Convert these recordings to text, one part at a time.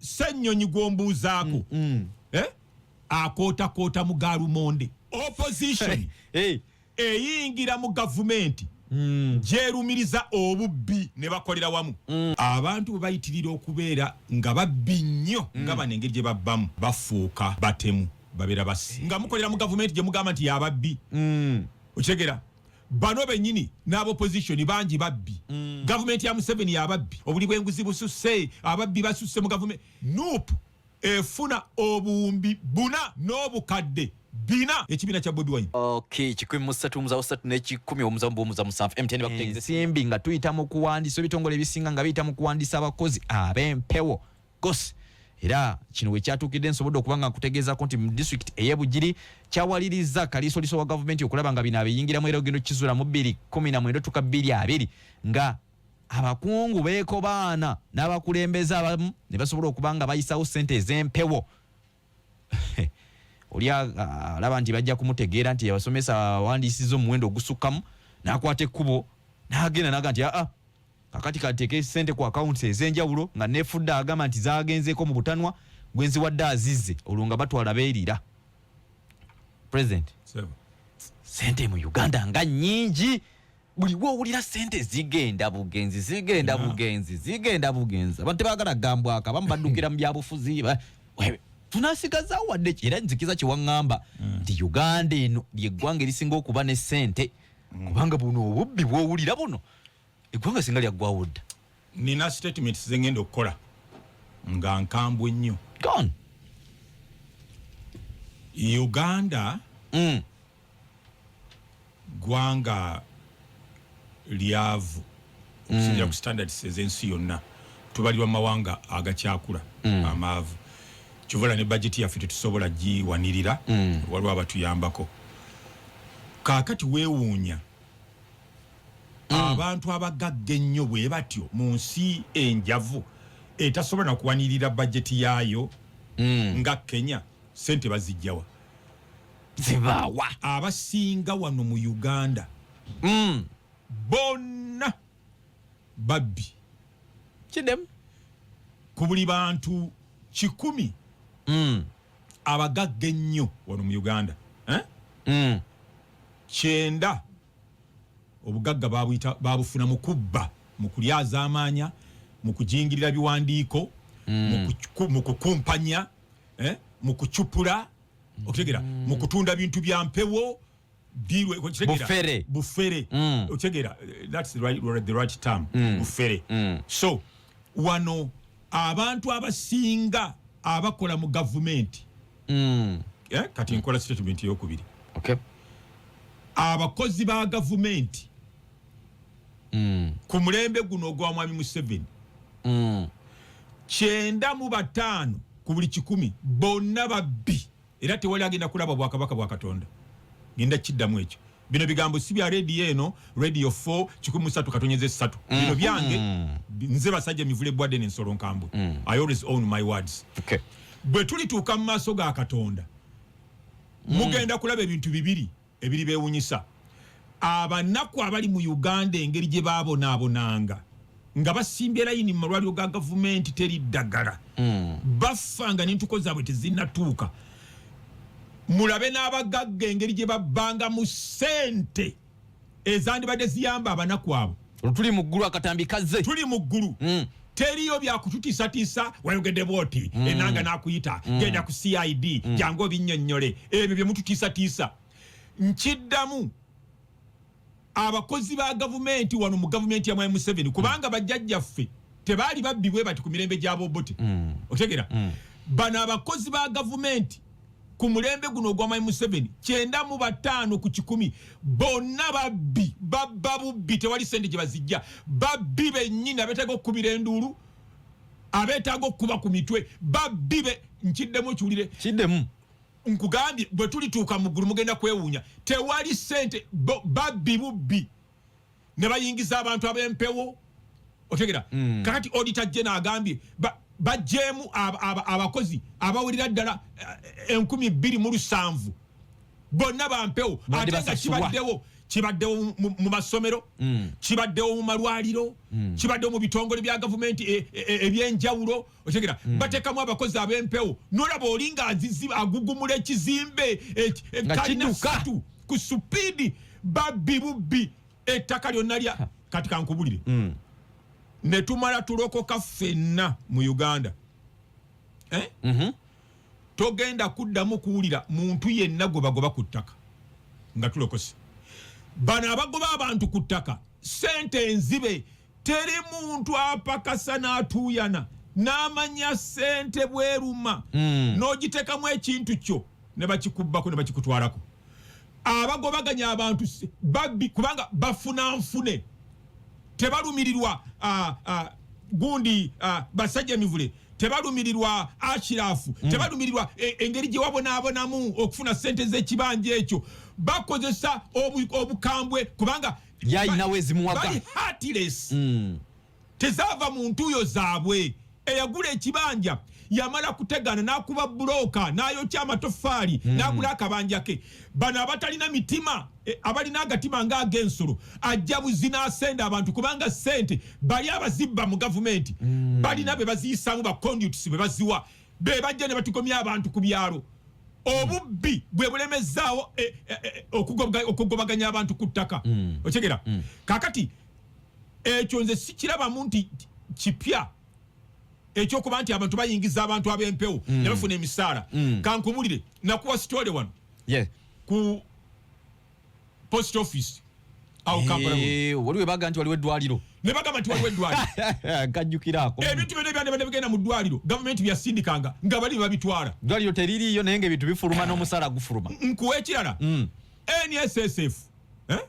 Ssenyonyi gwombuuzaako, eh? Akootakoota mu galumonde. Opposition Hey. eyingira mu gavumenti gyerumiriza obubbi ne bakolera wamu. Abantu bwe bayitirira okubeera nga babbi nnyo, nga bano engeri gye babbamu, bafuuka batemu, babeera basi. Nga mukolera mu gavumenti gye mugamba nti yababbi, okitegera? Bano bennyini n'abopposition bangi babbi. Gavumenti ya Museveni yababbi, obuli bw'enguzi bususse, ababbi basusse mu gavumenti. NUP efuna 4004, ekibiina kya Bobi Wine. Okay, 13 3 1 omuzamu 7 MTN bakutegeze. Ensimbi nga tuyita mu kuwandiisa, ebitongole ebisinga nga biyita mu kuwandiisa abakozi ab'empewo gos. Era kino we kyatuukidde, nsobodde okuba nga nkutegeezako nti mu disitulikiti ey'e Bugiri kyawaliriza kaliisoliiso wa gavumenti okulaba nga bino abiyingiramu. Era ogenda okukizuula mu 2019 tuka 2020 nga abakungu beekobaana n'abakulembeze abamu ne basobola okuba nga bayisawo ssente ez'empewo. Oli alaba nti bajja kumutegeera nti abasomesa awandiisiza omuwendo ogusukkamu, n'akwata ekkubo n'agenda naga nti aa, kakati kateeke sente ku accounts ez'enjawulo nga nefudde agamba nti zagenzeeko mu butanwa gwenziwadde azizze. Olwo nga batwala beerira. President, sente mu Uganda nga nnyingi. Buli woowulira sente zigenda bugenzi, zigenda bugenzi, zigenda bugenzi. Abantu tebaagala gambwako, abamu baddukira mu byabufuzi. Tunasigazaawo wadde ki? Era nzikiza kyewaŋŋamba nti Uganda eno lyeggwanga erisinga okuba ne sente, kubanga buno obubbi bwowulira buno, eggwanga singa lyaggwawo dda. Nina statements zengenda okukola nga nkambwe nnyo. Gone. Uganda ggwanga lyavu okusinzira ku standards ez'ensi yonna. Tubalirwa mu mawanga agakyakula amaavu. Kivola ne budget yaffe tetusobola giwanirira, waliwo abatuyambako. Kaakati weewuunya abantu abagagga ennyo bwe batyo mu nsi enjavu etasobola na kuwanirira bajeti yaayo nga Kenya, sente bazijjawa? Zibaawa? Abasinga wano mu Uganda bonna babbi. Kiddemu. Ku buli bantu 100 abagagga ennyo wano mu Uganda, eh? 90 obugagga babufuna mu kubba, mu kulyazaamaanya, mu kujingirira biwandiiko, mu kukumpanya, eh? Mu kucupula, okitegera, mu kutunda bintu bya mpewo dirwe, okitegera? Bufere. Bufere. Okitegera? That's the right term, bufere. So wano abantu abasinga abakola mu gavumenti, eh? Kati nkola statement eyokubiri. Abakozi ba gavumenti ku mulembe guno ogwa mwami Museveni, 95 ku buli 100 bonna babbi, era tewali agenda kulaba bwakabaka bwa Katonda. Ngenda kiddamu ekyo. Bino bigambo si bya rediyo eno, Radio 4 103.3. Bino byange nze Basajja Mivule Bwadde n'ensolo nkambwe. I always own my words. Bwe tulituuka mu maaso ga Katonda, mugenda kulaba ebintu bibiri ebiri beewunyisa. Abanaku abali mu Uganda, engeri gye baabonaabonanga nga basimbye layini mu malwaliro ga gavumenti, teri ddagala, bafa nga n'entuko zaabwe tezinnatuuka. Mulabe n'abagagga engeri gye babbanga mu ssente ezandibadde ziyamba abanaku abo. Olwo tuli mu ggulu, akatambi kazze. Tuli mu ggulu. Teriyo byakututiisatiisa, wayogedde bwoti, enanga nakuyita, genda ku CID, jangu obinnyonnyole. Ebyo bye mututiisatiisa. Nkiddamu, abakozi ba gavumenti wano mu gavumenti ya mwami Museveni, kubanga bajjajjaffe tebaali babbi bwe bati ku mirembe gy'Abobote, otegera? Bano abakozi ba gavumenti ku mulembe guno ogwa mwami Museveni, 95 ku 100 bonna babbi, babba bubbi, tewali sente gye bazijja. Babbi bennyini abeetaaga okukubira enduulu, abeetaaga okukuba ku mitwe, babbi be. Nkiddemu okiwulire. Kiddemu. Nkugambye, bwe tulituuka mu ggulu mugenda kwewuunya. Tewali sente, babbi bubbi ne bayingiza abantu ab'empewo, otegera? Kakati Auditor General agambye bajjeemu abakozi abawulira ddala 2007, bonna bampewo. Badde ate nga basasulwa. Kibaddewo. Kibaddewo mu masomero, kibaddewo mu malwaliro, kibaddewo mu bitongole bya gavumenti ebyenjawulo. Otegera, bateekamu abakozi ab'empewo, nolaba oli nga agugumula ekizimbe Nga kalina kidduka. ssatu ku supiidi. Babbi bubbi, ettaka lyonna lya kati kankubulire, ne tumala tulokoka ffenna mu Uganda, eh? Togenda kuddamu kuwulira muntu yenna gwe bagoba ku ttaka nga tulokose. Bano abagoba abantu ku ttaka, sente enzibe. Teri muntu apakasa n'atuuyana n'amanya sente bweruma, n'ogiteekamu ekintu kyo ne bakikubbako ne bakikutwalako. Abagobaganya abantu babbi, kubanga bafuna nfune, tebalumirirwa gundi, basajja emivule, tebalumirirwa ashirafu, tebalumirirwa engeri gye wabonaabonamu okufuna sente z'ekibanja ekyo. Bakozesa obukambwe kubanga Yayinawo ezimuwaga. bali heartless. Tezaava mu ntuuyo zaabwe. Eyagula ekibanja yamala kutegana n'akuba bulooka, n'ayokya amatofaali, n'agula akabanja ke. Bano abatalina mitima, abalina agatima ng'ag'ensolo, ajja buzi n'asenda abantu, kubanga sente bali abazibba mu gavumenti balina be baziyisaamu, ba conduits be baziwa, be bajja ne batukomya abantu ku byalo. Obubbi bwe bulemezaawo okugobaganya abantu ku ttaka. Okitegeera? Kakati ekyo nze sikirabamu nti kipya, ekyokuba nti abantu bayingiza abantu ab'empewo ne bafuna emisaala. Kankubulire, nakuwa story wano ku post office awo Kampala. Waliwo ebaga nti waliwo eddwaliro. Ne bagamba nti waliwo eddwaliro. Nkajjukiraako. Ebintu byonna ebyandibadde bigenda mu ddwaliro, gavumenti byasindikanga nga bali babitwala. Ddwaliro teririiyo, naye nga ebintu bifuluma n'omusaala gufuluma. Nkuwa ekirala, NSSF, eh?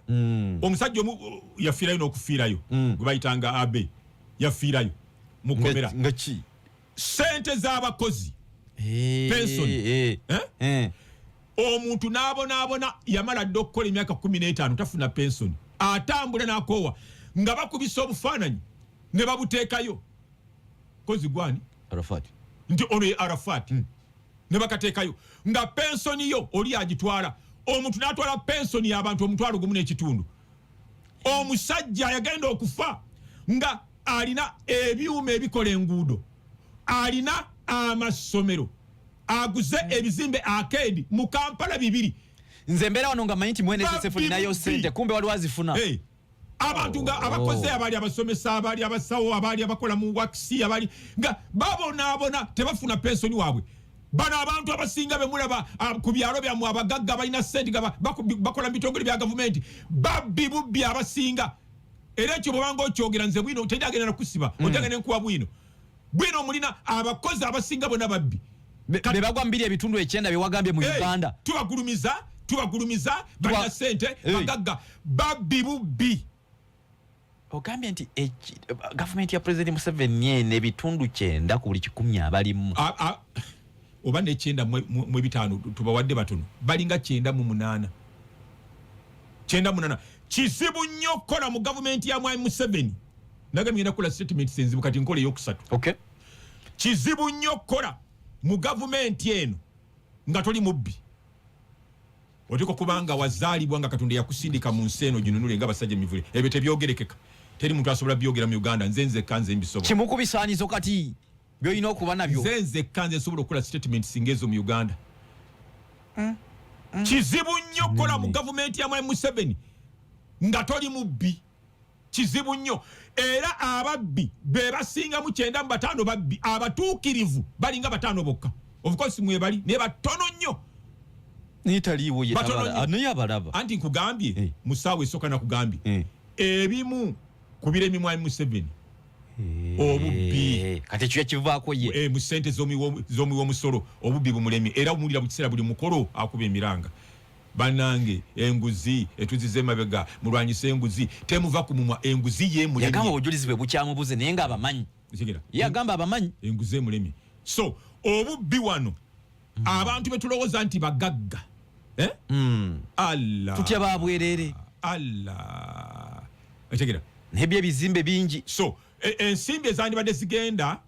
Omusajja omu yafiirayo n'okufiirayo, gwe bayitanga Abe, yafiirayo mukomera. Nga ki? Sente z'abakozi, pension. Eh? Omuntu n'abonaabona, yamala dda okukola emyaka 15, tafuna pensoni, atambula n'akoowa, nga bakubisa obufaananyi ne babuteekayo kozi gwani. Arafat. Nti ono ye Arafat, ne bakateekayo nga pensoni yo oli agitwala. Omuntu n'atwala pensoni y'abantu 1,500. Omusajja yagenda okufa nga alina ebyuma ebikola enguudo, alina amasomero, aguze ebizimbe arcade mu Kampala bibiri. Nze mbeera wano nga manyi nti mu NSSF Babbi ninayo bubbi. sente, kumbe waliwo azifuna. Hey, abantu nga abakozi, abaali abasomesa, abaali abasawo, abaali abakola mu wakisi, abaali nga babonaabona, tebafuna pensoni waabwe. Bano abantu abasinga bemulaba ku byalo byammwe, abagagga balina sente nga bakola mu bitongole bya gavumenti, babbi bubbi abasinga. Era ekyo bwobanga okyogera, nze bwino teri agenda nakusiba, ojja nenkuwa bwino bwino omulina. Abakozi abasinga bonna babbi. Be bagwa mu 2.9 byewagambye mu Hey, Uganda. Tubagulumiza, tubagulumiza, balina sente, Hey. bagagga, babbi bubbi. Ogambye nti gavumenti ya President Museveni eno, 90% ku buli 100 abalimu. Oba nekyenda mu ebitaano tubawadde batono, balinga 98, 98. Kizibu nnyo okukola mu gavumenti ya mwami Museveni. Nagambye ngenda kukola statements enzibu, kati nkola eyokusatu. Kizibu nnyo okukola mu gavumenti eno nga toli mubbi. Oteekwa kubanga wazaalibwa nga Katonda yakusindika mu nsi eno ginunule nga basajja emivule. Ebyo tebyogerekeka, teri muntu asobola byogera mu Uganda. Nze nzekka nze mbisobola. Kimu ku bisaanizo kati byolina okuba nabyo. Nze nzekka nze nsobola okukola statements ngezo mu Uganda. Kizibu nnyo okukola mu gavumenti ya mwami Museveni nga toli mubbi, kizibu nnyo. Era ababbi be basingamu, 95 babbi, abatuukirivu balinga bataano bokka. Of course mwebali, naye batono nnyo. Naye taliiwo ye. Batono tabala- nnyo. Ah, naye abalaba. Anti nkugambye, mu ssaawa esooka nakugambye, ebimu ku biremi mwami Museveni obubbi. Kati ekyo yakivaako ye. Mu sente z'omuwi w'omusolo, obubbi bumulemye. Era omuwulira mu kiseera buli mukolo akuba emiranga, "Bannange, enguzi etuziza emabega, mulwanyise enguzi." Temuva ku mumwa, enguzi Yagamba yemulemye. obujulizi bwe bukyamubuze, naye nga abamanyi. Okitegera? Ye agamba abamanyi. Enguzi emulemye. So obubbi wano, abantu betulowooza nti bagagga, eh? Allah. Tutya babwerere. Allah, okitegera? Naye byo ebizimbe bingi. So ensimbi ezandibadde zigenda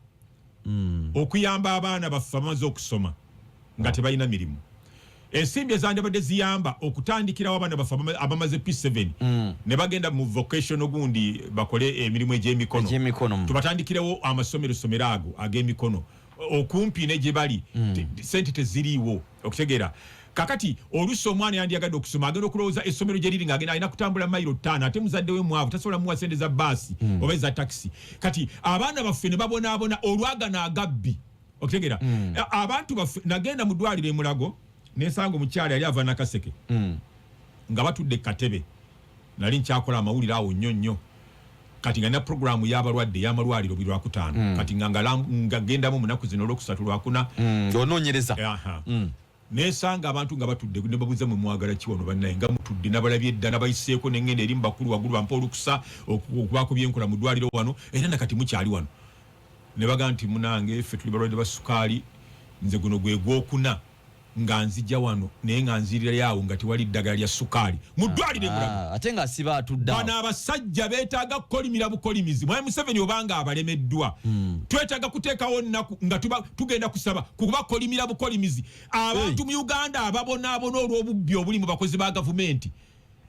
okuyamba abaana baffe abamaze okusoma nga tebalina mirimu. Ensimbi ezandibadde ziyamba okutandikirawo abaana baffe abamaze P7 ne bagenda mu vocational gundi bakole emirimu egy'emikono, Egy'emikono. Tubatandikirewo amasomero somero ago ag'emikono okumpi ne gye bali. Sente teziriiwo. Okutegeera, kakati oluusi omwana yandyagadde okusoma, agenda okulowooza essomero gye liri ng'agenda alina kutambula mayiro 5, ate muzadde we mwavu, tasobola muwa sente za baasi oba eza takisi. Kati abaana baffe ne babonaabona olwagana agabbi. Okutegeera, abantu baffe, nagenda mu ddwaliro e Mulago nensanga omukyala yali ava Nakaseke nga batudde katebe. Nali nkyakola amawulire awo nnyo nnyo. Kati nga nina programu y'abalwadde y'amalwaliro buli Lwakutaano. Kati nga gendamu mu naku zino, Olwokusatu, Lwakuna. Ng'onoonyereza. Aha. Nesanga abantu nga batudde, ne babuuza, "Mwe mwagala ki wano bannaye nga mutudde?" Nabalabye edda, nabayiseeko, nengenda eri mu bakulu waggulu bampa olukusa okubaako byenkola mu ddwaliro wano, era nakati mukyali wano. Ne bagamba nti, "Munange, ffe tuli balwadde ba sukaali. Nze guno gwe gwokuna nga nzija wano, naye nga nzirirayo awo nga tewali ddagala lya sukaali mu ddwaliro e Mulago." Ah, ate nga siba atudde awo. Bano abasajja beetaaga kukolimira bukolimizi. Mwami Museveni, obanga abalemeddwa, twetaaga kuteekawo nnaku nga tugenda kusaba kubakolimira bukolimizi. Abantu mu Uganda ababonaabona olw'obubbi obuli mu bakozi ba gavumenti,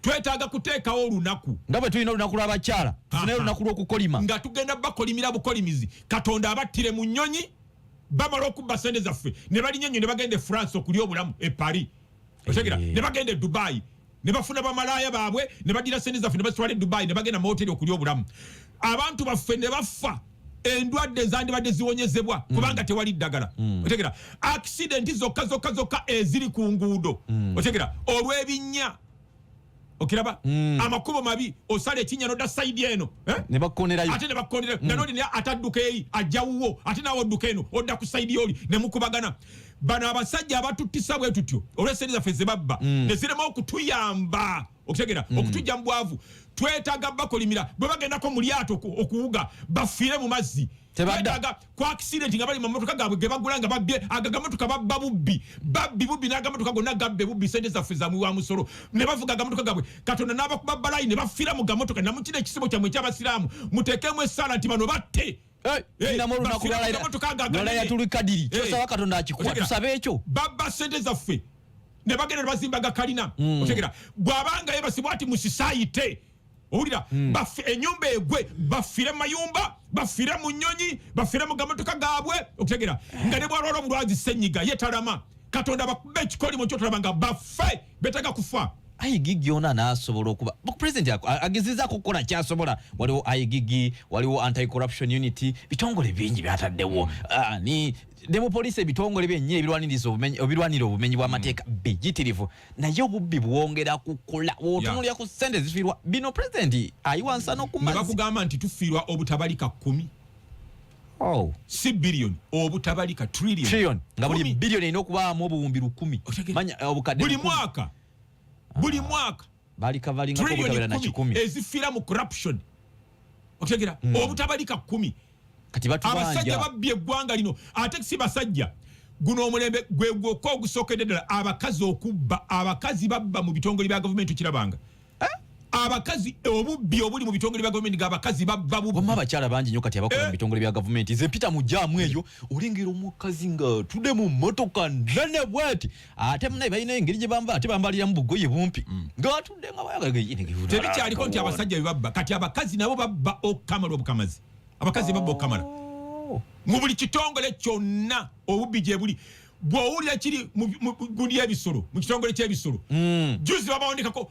twetaaga kuteekawo olunaku. Nga bwe tulina olunaku lw'abakyala, tufuneyo olunaku lw'okukolima. Nga tugenda bakolimira bukolimizi. Katonda abattire mu nnyonyi. Bamala okubba sente zaffe ne balinya ennyo ne bagenda e France okulya obulamu e Paris, otegera? Ne bagenda e Dubai ne bafuna bamalaaya baabwe, ne badira sente zaffe ne bazitwala e Dubai, ne bagenda mu hoteri okulya obulamu. Abantu baffe ne bafa endwadde ezandibadde ziwonyezebwa kubanga tewali ddagala, otegera? Accident zokka zokka zokka eziri ku nguudo, otegera, olw'ebinnya, okiraba? Amakubo mabi, osala ekinnya nodda side eno, eh? Ne bakonerayo. Ate ne bakonera nga noli naye atadduka eri ajjawuwo, ate naawe odduka eno odda ku side oli ne mukubagana. Bano abasajja abatuttisa bwe tutyo olw'esente zaffe ze babba ne zirema okutuyamba, okutegera, okutujja mu bwavu, twetaaga bakolimira. Bwe bagendako mu lyato okuwuga, bafiire mu mazzi. Tebadda. Twetaaga ku accident nga bali mu mamotoka gaabwe ge bagula nga babbye. Ago agamotoka babba bubbi, babbi bubbi, n'agamotoka gonna gabbe bubbi. Sente zaffe za muwa musolo, ne bavuga agamotoka gaabwe, Katonda n'abakuba balayi ne bafiira mu gamotoka. Namukino ekisibo kyammwe ekyabasiraamu, muteekemu essaala nti bano batte. Hey, tulinamu olunaku bafiire mu gamotoka ago aganene. lwa Laylatul Kadiri. Kyosaba Katonda akikuwa. Otegera? Tusabe ekyo. Babba sente zaffe ne bagenda ne bazimba gakalina, otegera? Bw'abanga yebasibwa ati mu society, owulira? Enyumba egwe, bafiire mu mayumba, bafiire mu nnyonyi, bafiire mu gamotoka gaabwe, okutegera? Nga ne bwalwala obulwazi senyiga ye talama. Katonda bakuba ekikolimo kyotolaba nga bafe, betaaga kufa. IGG ona n'asobola okuba president agezezaako okukola kyasobola. Waliwo IGG, waliwo anti corruption unit, bitongole bingi byataddewo. Ah, ni ne mu poliisi ebitongole byennyini ebirwaniriza obumenyi, ebirwanira obumenyi bw'amateeka biyitirivu, naye obubbi bwongera kukula. W'otunuulira ku ssente zifiirwa bino, president ayiwa nsano ku Ne mazzi. bakugamba nti tufiirwa obutabalika 10, Oh. si biliyoni, obutabalika trillion. Trillion, nga buli 10. biliyoni erina okubaamu obuwumbi 1000. Otegera? Manya obukadde Buli 1000. mwaka, buli mwaka baali kavalingako trillion obutabeera na 10 kikumi ezifiira mu corruption, otegera? Obutabalika 10. Kati Abasajja batubanja. babbye eggwanga lino. Ate si basajja, guno omulembe gwe gwokka ogusookedde ddala abakazi okubba. Abakazi babba mu bitongole bya gavumenti. Okirabanga abakazi, obubbi obuli mu bitongole bya gavumenti, nga abakazi babba bubbi. Wamma abakyala bangi nnyo kati abakola Eh. mu bitongole bya gavumenti. Nze mpita mu jaamu eyo, olengera omukazi nga tudde mu mmotoka nene bweti, ate munaye balina engeri gye bamba, ate bambalira mu bugoye bumpi, ng'atudde nga bayagala. Tebikyaliko nti abasajja be babba, kati abakazi nabo babba okukamala obukamazi. Abakazi babba okukamala mu buli kitongole kyonna. Obubbi gye buli. Bw'owulira kiri mu gundi y'ebisolo, mu kitongole ky'ebisolo, juzi babawandikako,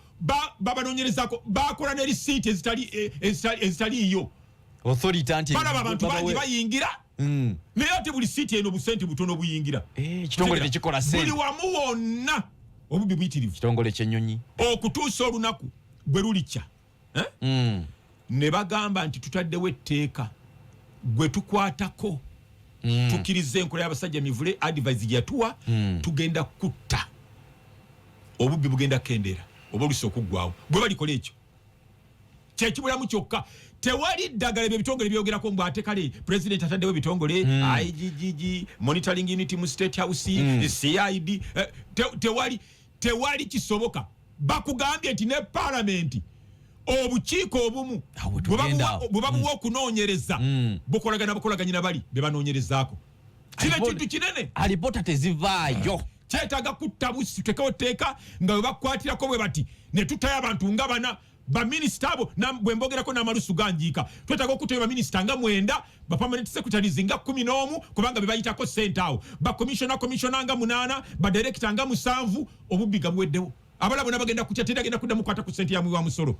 babanoonyerezako, bakola ne risiiti ezitaliiyo. Authority anti Balaba abantu bangi bayingira, naye ate buli siiti eno busente butono buyingira. Eh, ekitongole tekikola Buli ssente. wamu wonna obubbi buyitirivu. Kitongole ky'ennyonyi. Okutuusa olunaku bwe lulikya, eh? Ne bagamba nti tutaddewo etteeka, gwe tukwatako, tukkiriza enkola y'abasajja mivule, advice gye yatuwa, tugenda kutta obubbi, bugenda kukendeera oba olusi okuggwawo. Bwe balikola ekyo, kyekibulamu kyokka, tewali ddagala. Ebyo ebitongole byogerako mbu ate kale president ataddewo ebitongole, IGG, monitoring unit mu State House, CID, tewali kisoboka. Bakugambye nti ne palamenti obukiiko obumu Awo bwe tugenda awo. bwe babuwa okunoonyereza, bukolagana bukolaganye na bali be banoonyerezaako. Kino Alipo- kintu kinene. Alipoota tezivaayo. Kyetaaga kutta busi, tutekewo tteeka nga bwe bakwatirako bwe bati ne tutayo abantu nga bana, baminisita abo bwe mbogerako n'amalusu ganjiika. Twetaaga okutayo baminisita nga 9, ba permanent secretaries nga 11, kubanga be bayitako ssente awo, bakomishona komishona nga 8, badirekita nga 7. Obubbi nga buweddewo, abalala bonna bagenda kutya, teri agenda kuddamu kukwata ku ssente ya muwi wa musolo.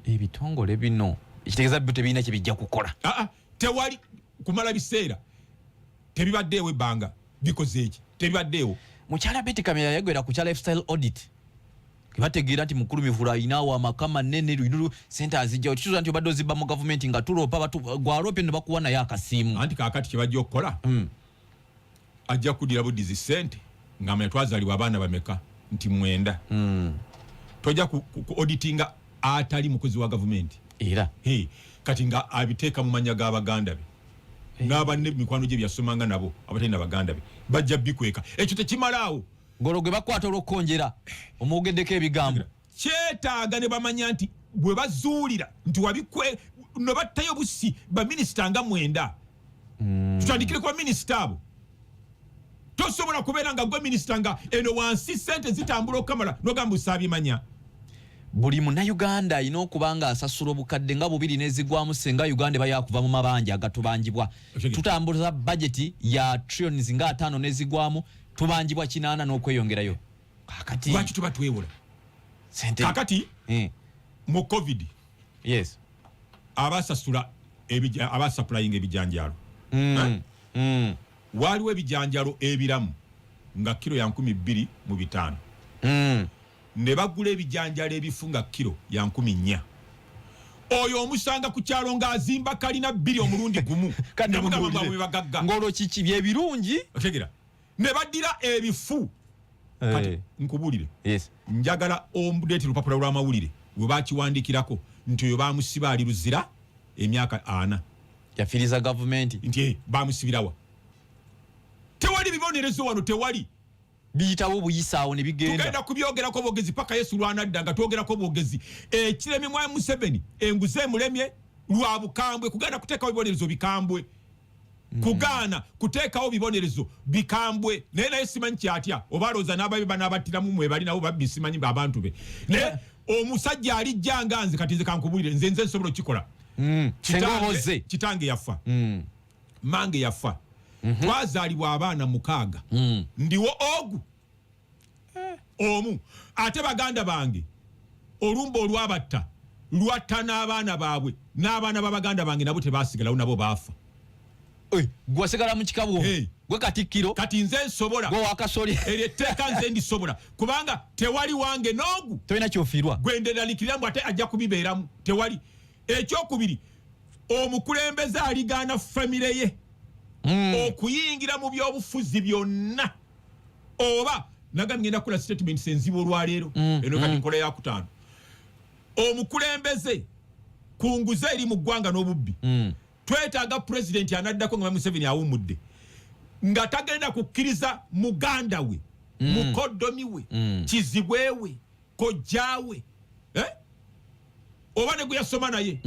Ebitongole bino ekitegeeza byo tebirina kye bijja kukola. Aa, tewali kumala biseera, tebibaddeewo ebbanga, bikoze eki? Tebibaddeewo. Mukyala Betty Kamya yayogera ku kya lifestyle audit, kebategeera nti mukulu Mivula ayinawo amaka manene, lululu sente azijjawo, kituuza nti obadde ozibba mu gavumenti nga tuloopa gwaloopye ne bakuwa naye akasiimu. Anti kaakati kyebajja okukola, ajja kuddira buddizi ssente ng'amanya twazaalibwa abaana bameka, nti 9. Tojja ku auditinga atali mukozi wa gavumenti. Era Hey, kati nga abiteeka mu manya g'abaganda be n'abanne, mikwano gye byasomanga nabo abatali na baganda be, bajja bikweka. Ekyo tekimalaawo. Ngolo gwe bakwata olw'okukonjera omwogeddeko ebigambo. Kyetaaga ne bamanya nti bwe bazuulira nti wabikwe ne battayo busi baminisita nga 9. Tutandikire ku baminisita abo. Tosobola kubeera nga gwe minisita nga eno wansi sente zitambula okukamala nogamba osaabimanya. Buli munnayuganda alina okuba nga asasula obukadde nga 2 n'ezigwamu senga Uganda eba yakuva mu mabanja agatubanjibwa. Tutambuza bajeti ya trillions nga 50 n'ezigwamu, tubanjibwa 80 n'okweyongerayo. Kakati lwaki tuba twewola sente? Kakati mu COVID abasasula abasupplyinga ebijanjalo, Eh? Waaliwo ebijanjalo ebiramu nga kiro ya 2500. Ne bagula ebijanjalo ebifu nga kiro ya 4000. Oyo omusanga ku kyalo ng'azimba kalina 2 omulundi gumu. Kati nga mugamba mubuulire. bwe bagagga. Ng'olwo kiki byebirungi? Otegera ne baddira ebifu. Kati nkubuulire, njagala omudeeti lupapula lw'amawulire we bakiwandikirako nti oyo bamusiba ali Luzira emyaka 40. Yafiiriza gavumenti. Nti bamusibirawa? Tewali bibonerezo wano, tewali. Biyitawo buyisaawo ne bigenda. Tugenda kubyogerako bwogezi paka Yesu lwanadda nga twogerako bwogezi. Ekiremye mwa Museveni, enguzi emulemye lwa bukambwe, kugenda kuteekawo bibonerezo bikambwe. Kugaana kuteekawo bibonerezo bikambwe. Naye simanyi kyatya, oba alowooza n'ababe banaabattiramu mwe bali nabo babbi, simanyi abantu be. Naye omusajja alijja nga nze, kati nze kankubulire, nze nsobola okukikola. Senga oboze. Kitange yafa, mange yafa, twazaalibwa abaana 6. Ndiwo ogu omu, ate baganda bange olumba olwabatta lwatta n'abaana baabwe, n'abaana b'abaganda bange nabo tebasigalawo, nabo baafa. Gwe wasigala mu kika bwo. Hey. Gwe katikkiro. Kati nze nsobola. Gwe wakasoli. Eryo etteeka nze ndisobola, kubanga tewali wange n'ogu. Tolina kyofiirwa. Gwe nderalikirira mbu ate ajja kubibeeramu, tewali. Ekyokubiri, omukulembeze aligaana famire ye okuyingira mu byobufuzi byonna, oba nagambye ngenda kukola statements enzibu olwaleero. Eno kati nkola yakutaano. Omukulembeze ku nguzi eri mu ggwanga n'obubbi, twetaaga pulezidenti anaddako nga Museveni awummudde nga tagenda kukkiriza muganda we, mukoddomi we, kizibwe we, kojjaawe, eh? Oba ne gwe yasoma naye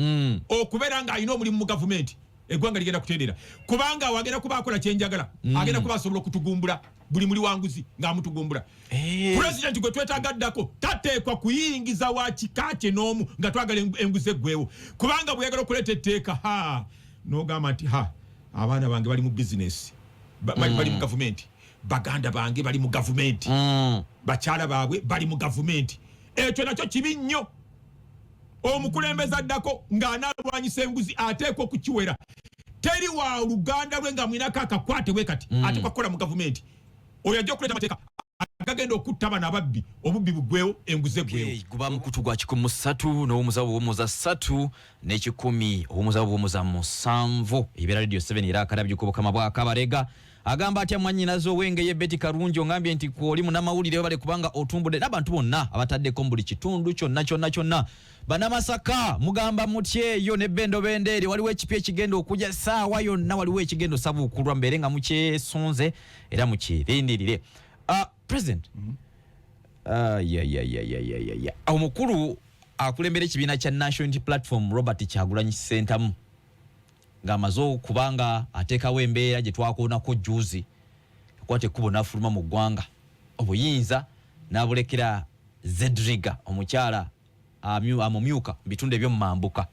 okubeera ng'alina omulimu mu gavumenti. Eggwanga ligenda kutereera, kubanga wagenda kuba akola kyenjagala, agenda kuba asobola okutugumbula buli muli wanguzi ng'amutugumbula. Pulezidenti gwe twetaaga ddako tateekwa kuyingiza wa kika kye n'omu nga twagala enguzi eggwewo, kubanga bweyagala okuleeta etteeka, ha, n'ogamba nti ha, abaana bange bali mu bizinesi, bali mu gavumenti, baganda bange bali mu gavumenti, bakyala baabwe bali mu gavumenti. Ekyo nakyo kibi nnyo. Omukulembeze addako ng'anaalwanyisa enguzi ateekwa okukiwera, teri wa luganda lwe nga mwinako akakwate bwe kati ateekwa kukola mu gavumenti. Oyo ajja okuleeta amateeka agagenda okutta bano ababbi, obubbi buggwewo, enguzi eggwewo. Okay, guba mukutu gwa 103 n'owumuza buwumuza 3 n'ekikumi owumuza buwumuza 7, ebeera Radio 7 era akalabye ku bukama bwa Kabarega. Agamba atya mwannyinaze ow'engeye Betty Karungi, ongambye nti kwoli munnamawulire, webale kubanga otumbudde n'abantu bonna abataddeko mu buli kitundu kyonna kyonna kyonna. Bannamasaka mugamba mutya eyo ne bendobendo eri? Waliwo ekipya ekigenda okujja saawa yonna, waliwo ekigenda osabuukulwa, mbeere nga mukyesunze era mukirindirire. President, ya. Omukulu akulembera ekibiina kya National Unity Platform, Robert Kyagulanyi Ssentamu, ng'amaze okuba nga ateekawo embeera gye twakoonako juzi. Yakwata ekkubo n'afuluma mu ggwanga, obuyinza n'abulekera Zedriga, omukyala amumyuka mu bitundu eby'omu mambuka.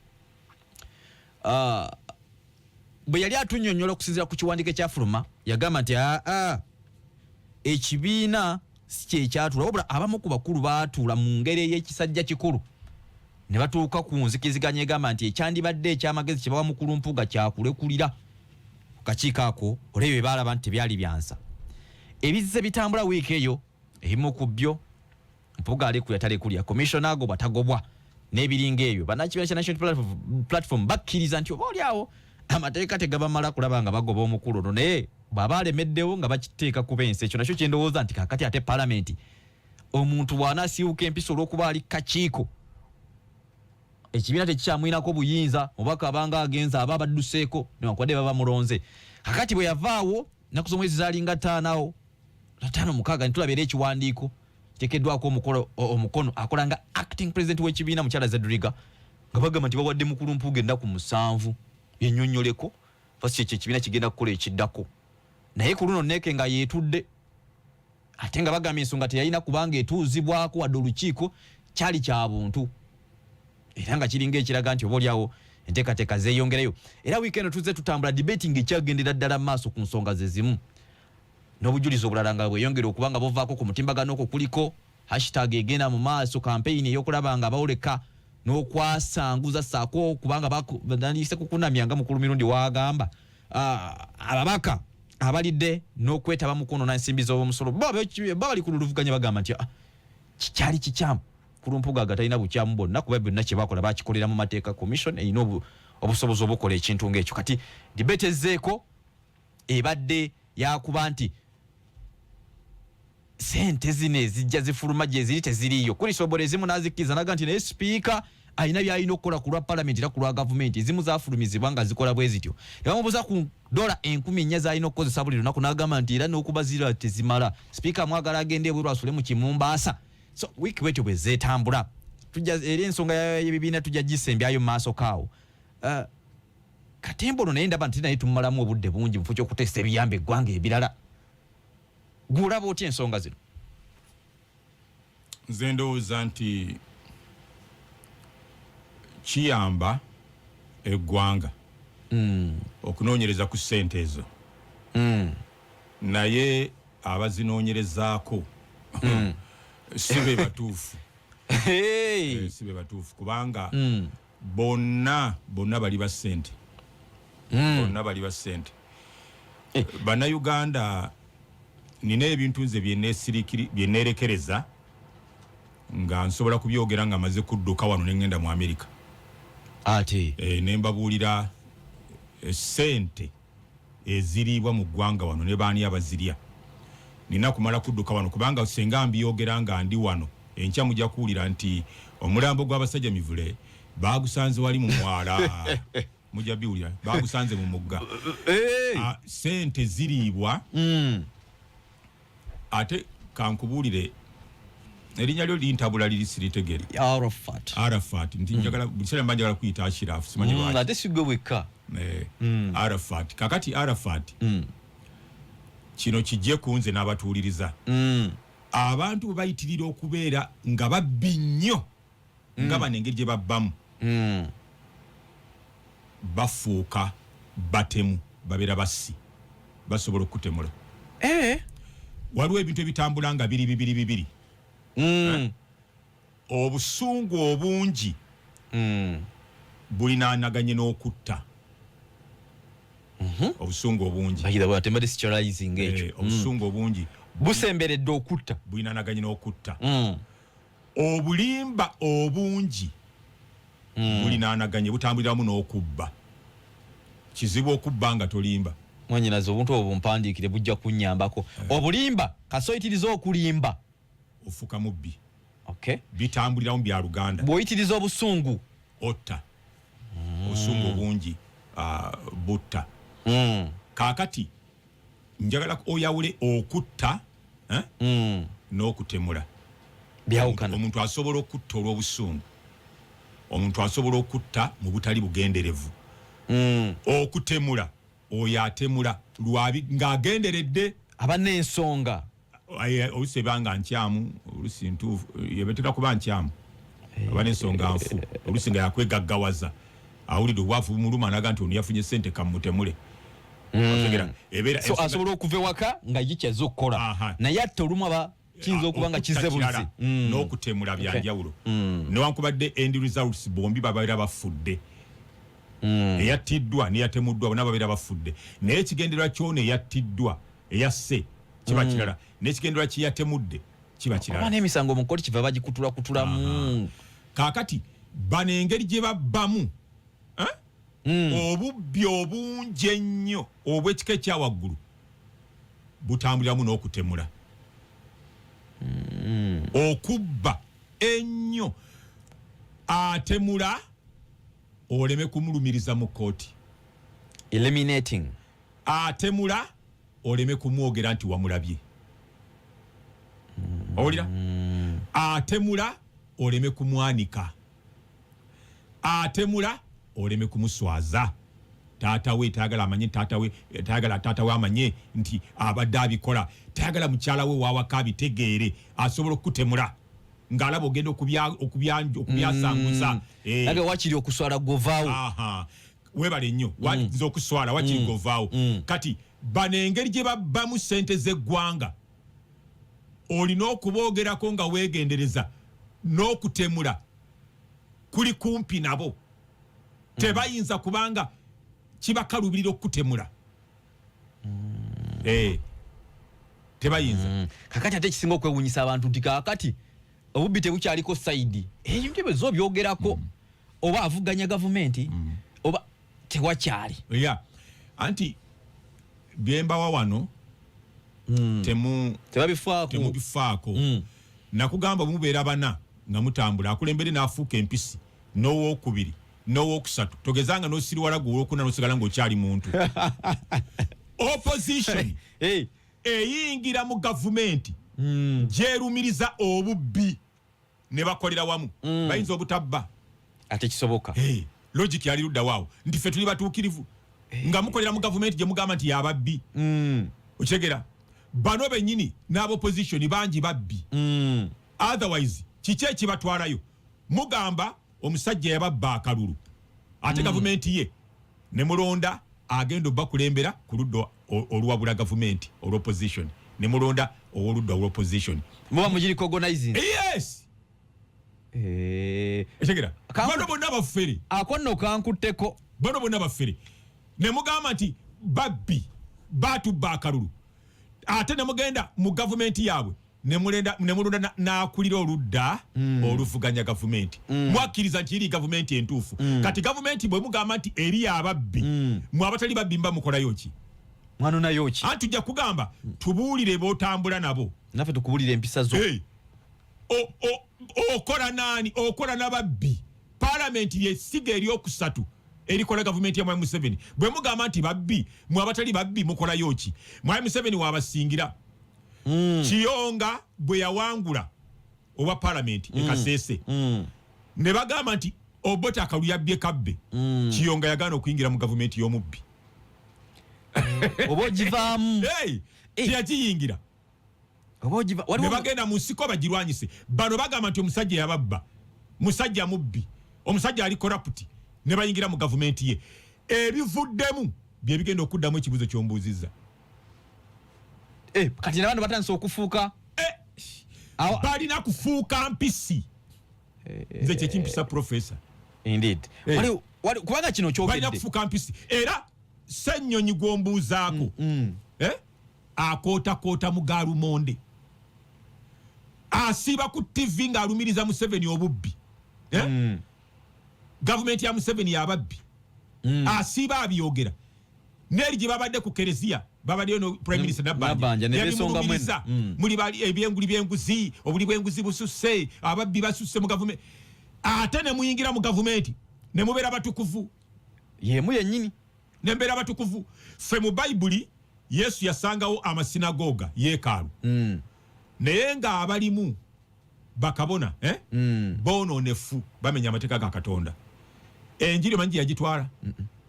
Bwe yali atunyonyola okusinziira ku kiwandiiko ekyafuluma, yagamba nti aa, ekibiina si kyekyatuula, wabula abamu ku bakulu baatuula mu ngeri ey'ekisajja kikulu ne batuuka ku nzikiriziganya egamba nti ekyandibadde ekyamagezi kye bawa mukulu Mpuuga kyakulekulira ku kakiiko ako, olwebyo bye baalaba nti tebyali byansa. Ebizze bitambula wiiki eyo, ebimu ku byo Mpuuga alekulira talekulira, commissioner agobwa tagobwa n'ebiringa ebyo. Bannakibiina kya National Platform bakkiriza nti oba oli awo amateeka tegabamala kulaba nga bagoba omukulu ono, naye bw'aba alemeddewo nga bakiteeka kuba ensi. Ekyo nakyo kyendowooza nti kakati ate palamenti, omuntu bw'anaasiiwuka empisa olw'okuba ali kakiiko, ekibiina tekikyamwinako buyinza, mubaka abanga agenza aba abadduseeko newankubadde baba mulonze. Kakati bwe yavaawo ennaku z'omwezi zaalinga 5 awo, 5, 6, netulaba era ekiwandiiko kiteekeddwako omukono akola nga acting president w'ekibiina, mukyala Zedriga, nga bagamba nti bawadde mukulu Mpuuga ennaku 7 yennyonnyoleko fasi kyekyo ekibiina kigenda kukola ekiddako. Naye ku luno neeke nga yeetudde, ate nga bagamba ensonga teyalina kubanga etuuzibwako wadde olukiiko, kyali kya buntu, era nga kiringa ekiraga nti oba oliawo enteekateeka zeeyongerayo. Era wiiki eno tuzze tutambula debate nga ekyagendera ddala mu maaso ku nsonga ze zimu, n'obujulizi obulala nga bweyongera okuba nga buvaako ku mutimbagano. Okwo kuliko hashtag egenda mu maaso, campaign ey'okulaba nga bawoleka n'okwasanguza ssaako kubanga batandise kukunamya nga mukulu Mirundi waagamba ababaka abalidde n'okwetaba mu kwonoona ensimbi z'omusolo. Bo bali ku luluvuganya bagamba nti kikyali kikyamu, mukulu Mpuuga talina bukyamu bwonna, kuba byonna kye bakola bakikolera mu mateeka, commission erina obusobozi obukola ekintu ng'ekyo. Kati debate ezzeeko ebadde yakuba nti sente zino ezijja zifuluma gye ziri teziriiyo. Kurisobora ezimu n'azikkiriza naga nti naye sipiika alina byalina okukola ku lwa palamenti era ku lwa gavumenti, ezimu zafulumizibwa nga zikola bwe zityo. Ne bamubuuza ku dola 4000 z'alina okukozesa buli lunaku, n'agamba nti era n'okuba zira tezimala, sipiika amwagala agende ebweru asule mu kimumbaasa. So wiiki bwetyo bwe zeetambula. Tujja era ensonga y'ebibiina tujja gisembyayo mu maaso kaawo. Katemba ono naye ndaba nti naye tumumalamu obudde bungi mu kifo ky'okuteesa ebiyamba eggwanga ebirala. Gw'olaba otya ensonga zino? Nze ndowooza nti kiyamba eggwanga okunoonyereza ku ssente ezo, naye abazinoonyerezaako si be batuufu. Si be batuufu, kubanga bonna bonna bali ba ssente, bonna bali ba ssente. Bannayuganda, nina ebintu nze byeneerekereza nga nsobola kubyogera nga maze kudduka wano neŋŋenda mu Amerika. Ate Ne mbabuulira ssente eziriibwa mu ggwanga wano ne baani abazirya. Nina kumala kudduka wano, kubanga senga mbyogera nga ndi wano, enkya mujja kuwulira nti omulambo gw'abasajja mivule bagusanze wali mu mwala. Mujja biwulira bagusanze mu mugga. Sente ziriibwa. Ate kankubuulire, erinnya lyo lintabula, liri siritegere. Arafat. Arafat, nti njagala buli kiseera mba njagala kuyita Ashiraf, simanyi lwaki. Ate sigwe wekka. Arafat, kakati Arafat, kino kijje ku nze n'abatuwuliriza. Abantu bwe bayitirira okubeera nga babbi nnyo, nga bano engeri gye babbamu, bafuuka batemu, babeera bassi, basobola okukutemula. Waliwo ebintu ebitambula nga biri bibiri bibiri. Obusungu obungi bulinaanaganye n'okutta, obusungu obungi. By the way, ate mbadde sikyalizing ekyo. Obusungu obungi busemberedde okutta. Bulinaanaganye n'okutta. Obulimba obungi bulinaanaganye, butambuliramu n'okubba. Kizibu okubba nga tolimba. Mwanyinaze, obuntu obwo bumpandiikire, bujja kunnyambako. Obulimba kasoyitiriza okulimba, ofuka mubbi. Bitambuliramu bya luganda. Bw'oyitiriza obusungu, otta. Obusungu obungi butta. Kaakati njagala oyawule okutta, eh, n'okutemula. Byawukana. Omuntu asobola okutta olw'obusungu, omuntu asobola okutta mu butali bugenderevu. Okutemula, oyo atemula lwabi ng'agenderedde. Aba n'ensonga. Oluusi ebanga nkyamu, oluusi ntuufu, ebetera kuba nkyamu. Aba n'ensonga nfu, oluusi nga yakwegaggawaza, awulidde obwavu bumuluma, naga nti ono yafunye sente kamutemule. Otegera? Ebeera so ensonga- asobola okuva ewaka nga ye kyazze okukola, naye atte olumu aba kiyinza okuba nga Okutta kizze buzi. kirala, n'okutemula byanjawulo, newankubadde end results bombi babeera bafudde. Eyattiddwa neyatemuddwa bonna babeera bafudde, naye ekigendererwa kyona eyattiddwa eyasse kiba kirala, n'ekigendererwa kyeyatemudde kiba oba kirala. N'emisango mu kkooti kiva bagikutulakutulamu. Kaakati bano engeri gye babbamu, eh? Obubbi obungi ennyo obw'ekika ekyawaggulu butambuliramu n'okutemula. Okubba ennyo, atemula oleme kumulumiriza mu kkooti. Eliminating. Atemula oleme kumwogera nti wamulabye. Owulira? Atemula oleme kumwanika, atemula oleme kumuswaza. Taata we tayagala amanye, taata we tayagala, taata we amanye nti abadde abikola, tayagala mukyala we wawaka abitegeere. Asobola okukutemula ng'alaba ogenda okubyasanguza. Nage wakiri okuswala govaawo. Aha, webale nnyo. Nze okuswala wakiri govaawo. Kati bano engeri gye babbamu sente z'eggwanga, olina okuboogerako nga weegendereza, n'okutemula kuli kumpi nabo. Tebayinza, kubanga kibakalubirira okukutemula. Tebayinza. Kakati ate ekisinga okwewunyisa abantu nti kakati obubbi tebukyaliko side, ebintu ebyo zo byogerako oba avuganya gavumenti oba tewakyali. Ya, anti byembawa wano temu Tebabifaako. Temubifaako. Nakugamba, mubeera bana nga mutambula, akulembere n'afuuka empisi, n'owokubiri n'owokusatu, togezanga n'osiriwala gwe owokuna n'osigala ng'okyali muntu. Opposition Hey. eyingira mu gavumenti gyerumiriza obubbi ne bakolera wamu, bayinza obutabba. Ate kisoboka. Hey, logic yali ludda waawo nti ffe tuli batuukirivu nga mukolera mu gavumenti gye mugamba nti yababbi. Okitegera? Bano bennyini n'abopposition bangi babbi. Otherwise kiki ekibatwalayo? Mugamba omusajja yababba akalulu, ate gavumenti ye ne mulonda agenda obakulembera ku ludda oluwabula gavumenti olwopposition, ne mulonda ow'oludda olwopposition. Muba mugirecognizinga. Yes. Ekitegera? Bano bonna bafere. Ako nno kankutteko. Bano bonna bafere. Ne mugamba nti babbi, batubba akalulu, ate ne mugenda mu gavumenti yaabwe ne mulonda n'akulira oludda oluvuganya gavumenti. Mwakkiriza nti eri gavumenti entuufu. Kati gavumenti bwe mugamba nti eri ababbi, mwe abatali babbi mba mukolayo ki? Mwanonayo ki? Anti tujja kugamba, tubuulire b'otambula nabo. Naffe tukubulira empisa zo. Hey, okola naani? Okola n'ababbi. Palamenti lyessiga eryokusatu erikola gavumenti ya Mwami Museveni. Bwe mugamba nti babbi, mwe abatali babbi mukolayo ki? Mwami Museveni wabasingira. Kiyonga bwe yawangula obwa palamenti e Kasese, ne bagamba nti Obote akalulu yabbye kabbe, Kiyonga yagaana okuyingira mu gavumenti y'omubbi. Oba ogivaamu. Hey, teyagiyingira. Oba ogiva Ne waliwo bagenda mu nsiko bagirwanyise. Bano bagamba nti omusajja yababba, musajja mubbi, omusajja ali corrupt, ne bayingira mu gavumenti ye. Ebivuddemu bye bigenda okuddamu ekibuuzo ky'ombuuzizza. Kati nabano batandise okufuuka Balina kufuuka mpisi. Nze kyekimpisa, profesa. Indeed. Kubanga kino Balina kyogedde kufuuka mpisi. Era Ssennyonyi gw'ombuuzaako, eh? Akootakoota mu galumonde, asiiba ku TV ng'alumiriza Museveni obubbi, eh? Gavumenti ya Museveni yababbi. Asiiba abyogera neeri gye babadde ku kereziya, babaddeyo no prime minister Nabbanja, Nabbanja ne beesonga mwena. yabimulumiriza. Muli bali ebyenguli byenguzi, obuli bwenguzi bususse, ababbi basusse mu gavumenti, ate ne muyingira mu gavumenti ne mubeera batukuvu. Yemu yennyini. Ne mbeera batukuvu. Ffe mu Bayibuli Yesu yasangawo amasinagoga, yeekaalu, naye ng'abalimu bakabona, eh? Boonoonefu, bamenya amateeka ga Katonda. Enjiri omanyi gye yagitwala?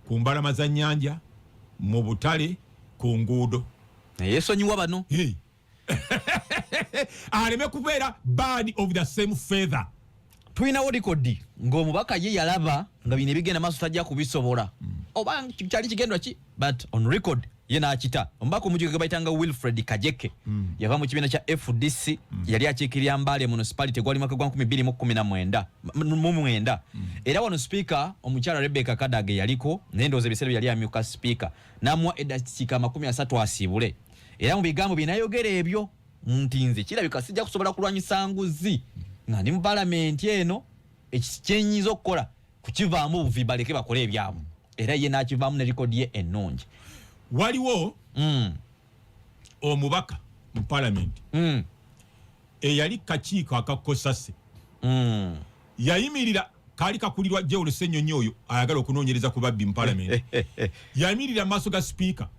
Ku mbalama za nnyanja, mu butale, ku nguudo. Yesonyiwa bano. Hey. Aleme kubeera bird of the same feather. Tulinawo likodi ng'omubaka ye yalaba nga bino ebigenda maaso tajja kubisobola, oba kyali kigendwa ki, but on record ye n'akita. Omubaka omujjuke gwe bayitanga Wilfred Kajeke, yava mu kibiina kya FDC, yali akiikirira Mbale Municipality, gwali mwaka gwa 2019 mu mwenda. Era wano sipiika omukyala Rebecca Kadaga yaliko, naye ndowooza ebiseera bye yali amyuka sipiika, n'amuwa eddakiika 30 asiibule. Era mu bigambo bye nayogera ebyo nti, "Nze kirabika sijja kusobola kulwanyisa nguzi nga ndi mu palamenti eno. Kyenyinza okukola kukivaamu buvi, baleke bakole ebyabwe." Era ye n'akivaamu ne likodi ye ennungi. Waliwo omubaka mu palamenti eyali kakiiko akakosase, yayimirira, kaali kakulirwa Joel Ssenyonyi, oyo ayagala okunoonyereza ku babbi mu palamenti. Yayimirira mu maaso ga sipiika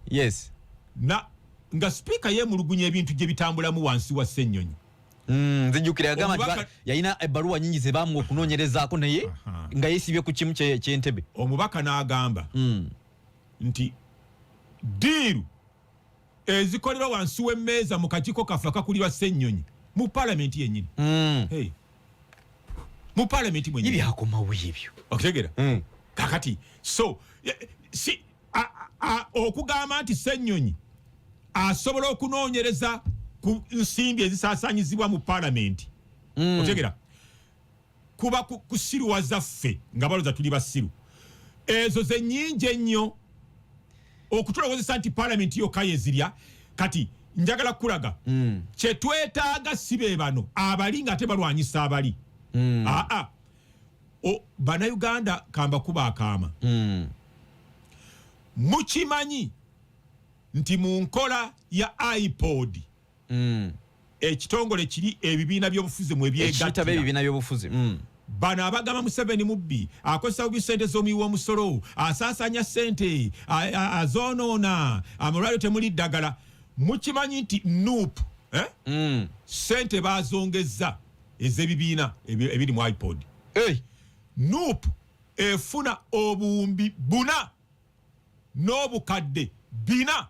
na nga sipiika yeemulugunya ebintu gye bitambulamu wansi wa Ssenyonyi. Nzijukira yagamba nti yalina ebbaluwa nyingi ze baamuwa okunoonyerezaako, naye nga yeesibye ku kimu ky'entebe. Omubaka n'agamba nti deal ezikolerwa wansi w'emmeeza mu kakiiko kaffe akakulirwa Ssenyonyi mu palamenti yennyini. Hey. Mu palamenti mwennyini. Byakomawo ebyo. Okutegera? Kakati so si okugamba nti Ssenyonyi asobola okunoonyereza ku nsimbi ezisaasaanyizibwa mu palamenti, otegera, kuba kusiruwaza ffe nga balooza tuli basiru. Ezo ze nnyingi ennyo okutulowozesa nti palamenti yokka yezirya. Kati njagala kukulaga kyetwetaaga, si be bano abali nga ate balwanyisa abali. Aa, Bannayuganda, kambakuba akaama. Mukimanyi nti mu nkola ya IPOD, ekitongole kiri ebibiina by'obufuzi mwe ekitaba byegattira, ebibiina by'obufuzi. Bano abagamba Museveni mubbi, akozesa bubi sente z'omuwi w'omusolo, asaasaanya sente, azoonoona, amalwaliro temuli ddagala, mukimanyi nti NUP, eh? Sente bazongezza ez'ebibiina ebiri mu IPOD. Hey. NUP efuna 4400,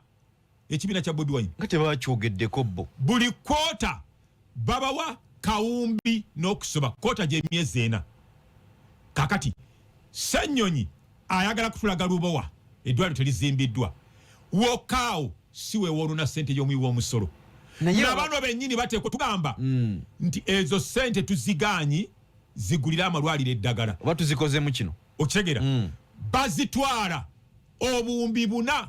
ekibiina kya Bobi Wine. Nga tebakyogeddeko bo. Buli quarter babawa kawumbi n'okusoba, quarter gy'emyezi 4. Kakati Ssenyonyi ayagala kutulaga Lubowa eddwaliro terizimbiddwa, wokaawo si wewoonona sente y'omuwi w'omusolo. Nabano bennyini bateekwa tugamba nti ezo sente tuzigaanyi zigulire amalwaliro eddagala. Oba tuzikozemu kino. Okitegeera? Bazitwala 4000,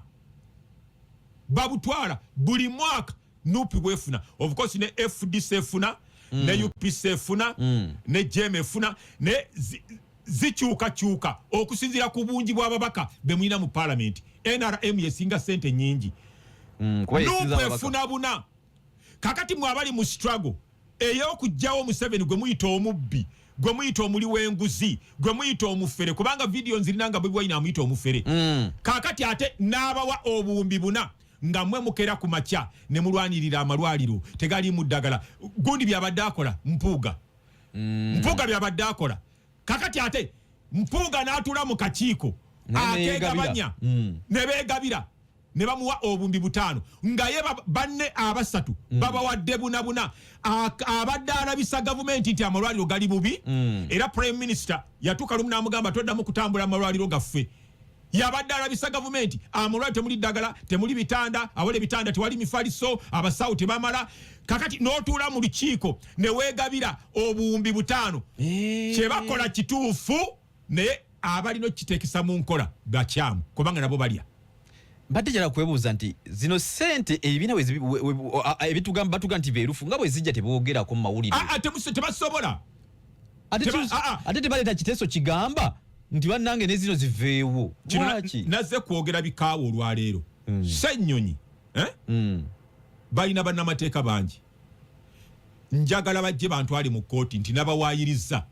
babutwala buli mwaka. NUP bwefuna, of course ne FDC efuna, ne UPC efuna, ne JEM efuna, ne zikyukakyuka okusinziira ku bungi bw'ababaka be mulina mu palamenti. NRM yesinga sente nyingi. Kuba yesinza NUP ababaka. efuna buna. Kakati mwe abali mu struggle ey'okugjawo Museveni, gwe muyita omubbi, gwe muyita omuli w'enguzi, gwe muyita omufere, kubanga vidiyo nzirina nga Bobi Wine amuyita omufere, kakati ate n'abawa 4000 nga mwe mukera ku makya ne mulwanirira amalwaliro tegaliimu ddagala. Gundi byabadde akola Mpuuga, Mpuuga byabadde akola. Kakati ate Mpuuga n'atuula mu kakiiko Naye neyeegabira. akegabanya, ne beegabira ne bamuwa 5000, nga ye banne abasatu babawadde bunabuna. Abadde alabisa gavumenti nti amalwaliro gali bubi. Era prime minister yatuuka lumu n'amugamba, "Toddamu kutambula amalwaliro gaffe." Yabadde alabisa gavumenti amalwaliro temuli ddagala, temuli bitanda, awali ebitanda tewali mifaliso, abasawo tebamala. Kakati n'otuula mu lukiiko ne weegabira 5000. Kyebakola kituufu, naye abalina okukiteekesa mu nkola bakyamu, kubanga nabo balya. Mbadde njala kwebuuza nti zino sente ebibiina bwe ebitugamba, batuga nti beerufu, nga bwe zijja teboogerako mu mawulire. Ah, ah, tebasobola. Ate ate tebaleeta kiteeso kigamba nti bannange ne zino ziveewo. Kino Lwaki? Nazze kwogera bikaawa olwaleero. Ssennyonyi, eh? Balina bannamateeka bangi, njagala bajje bantwale mu kkooti nti nabawaayiriza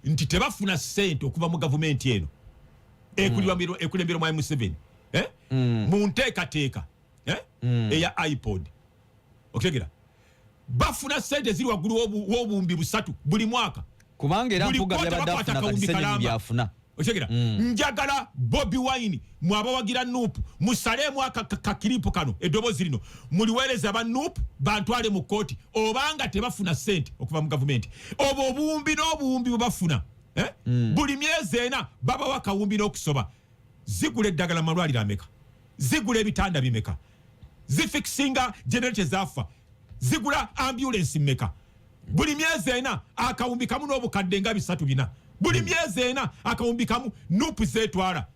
nti tebafuna ssente okuva mu gavumenti eno ekulemberwa Mwami Museveni, eh? Mu nteekateeka, eh? Eya IPOD. Okutegera, bafuna ssente ziri waggulu w'3,000 buli mwaka. Kubanga era Buli Mpuuga kwota byabadde bakwata afuna kati akawumbi Ssennyonyi kalamba. byafuna. Okitegera? Njagala Bobi Wine, mwabawagira NUP, musaleemu akakiripu kano, eddoboozi lino muliweereza aba NUP bantwale mu kkooti obanga tebafuna ssente okuva mu gavumenti. Obwo obuwumbi n'obuwumbi bwe bafuna, eh? Buli myezi 4 babawa akawumbi n'okusoba. Zigula eddagala mu malwaliro ameka? Zigula ebitanda bimeka? Zifikisinga generator zaafa? Zigula ambulance mmeka? Buli myezi 4 akawumbi kamu n'obukadde nga 3 4. Buli myezi 4 akawumbi kamu NUP zetwala.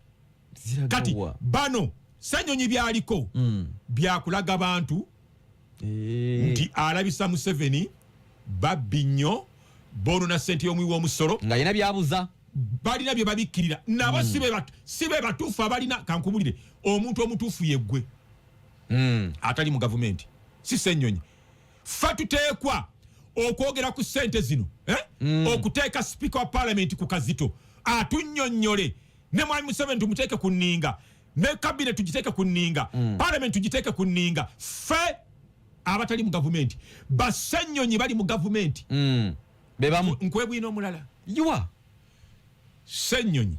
Kati bano Ssenyonyi byaliko byakulaga bantu nti alabisa Museveni babbi nnyo, boonona ssente y'omuwi w'omusolo, nga yina byabuza, balina bye babikkirira nabo. Si be batuufu abalina. Kankubulire, omuntu omutuufu yeggwe atali mu gavumenti, si Ssenyonyi. Ffe tuteekwa okwogera ku ssente zino, eh? Okuteeka sipiika wa palamenti ku kazito atunnyonnyole, ne mwami Museveni tumuteeke ku nninga, ne cabinet tugiteeke ku nninga, palamenti tugiteeke ku nninga, ffe abatali mu gavumenti. Bassenyonyi bali mu gavumenti. Bebamu. Nkwebwina omulala. Yiwa. Ssenyonyi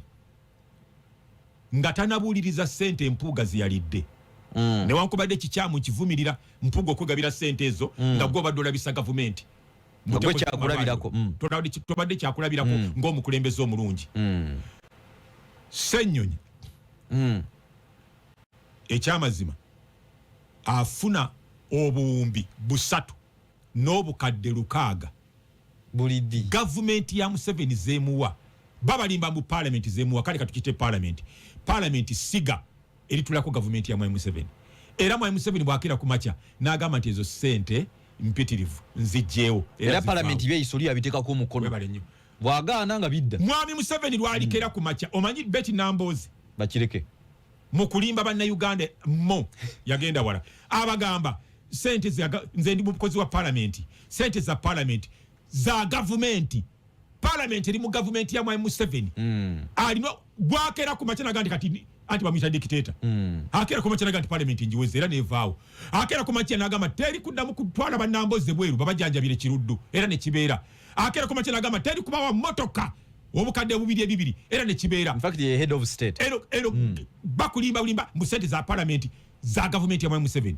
nga tanabuuliriza ssente Mpuuga zeyalidde, newankubadde kikyamu, nkivumirira, Mpuuga okwegabira ssente ezo nga gwe obadde olabisa gavumenti. Nga gwe kyakulabirako. Tobadde kyakulabirako ng'omukulembeze omulungi. Ssenyonyi ekyamazima afuna obuwumbi 3,600 Buliddi. Gavumenti ya Museveni zemuwa. Babalimba mu palamenti zemuwa. Kale katukite palamenti. Palamenti siga eritulako gavumenti ya mwami Museveni, era mwami Museveni bwakira ku makya n'agamba nti ezo ssente mpitirivu, nzijjeewo. Era zivaawo. Palamenti byeyisoli yabitekako omukono. Webale nnyo. Bwagaana nga bidda. Mwami Museveni lwalikera ku makya, omanyi Betty Namboozi bakireke. Mu kulimba Bannayuganda mo yagenda wala, abagamba sente nze ndi mukozi wa palamenti, sente za palamenti za gavumenti, palamenti eri mu gavumenti ya mwami Museveni. Alina bwakera ku makya naga nti kati anti bamuyita dictator. Akera ku makya naga nti palamenti njiweze, era nevaawo. Akera ku makya nagamba teri kuddamu kutwala bannamboze bweru babajanjabire Kiruddu, era nekibeera. Akera ku makya nagamba teri kubawa motoka obukadde bubiri ebibiri, era nekibeera. In fact, ye head of state. Ero bakulimba bulimba mu sente za palamenti za gavumenti ya mwami Museveni.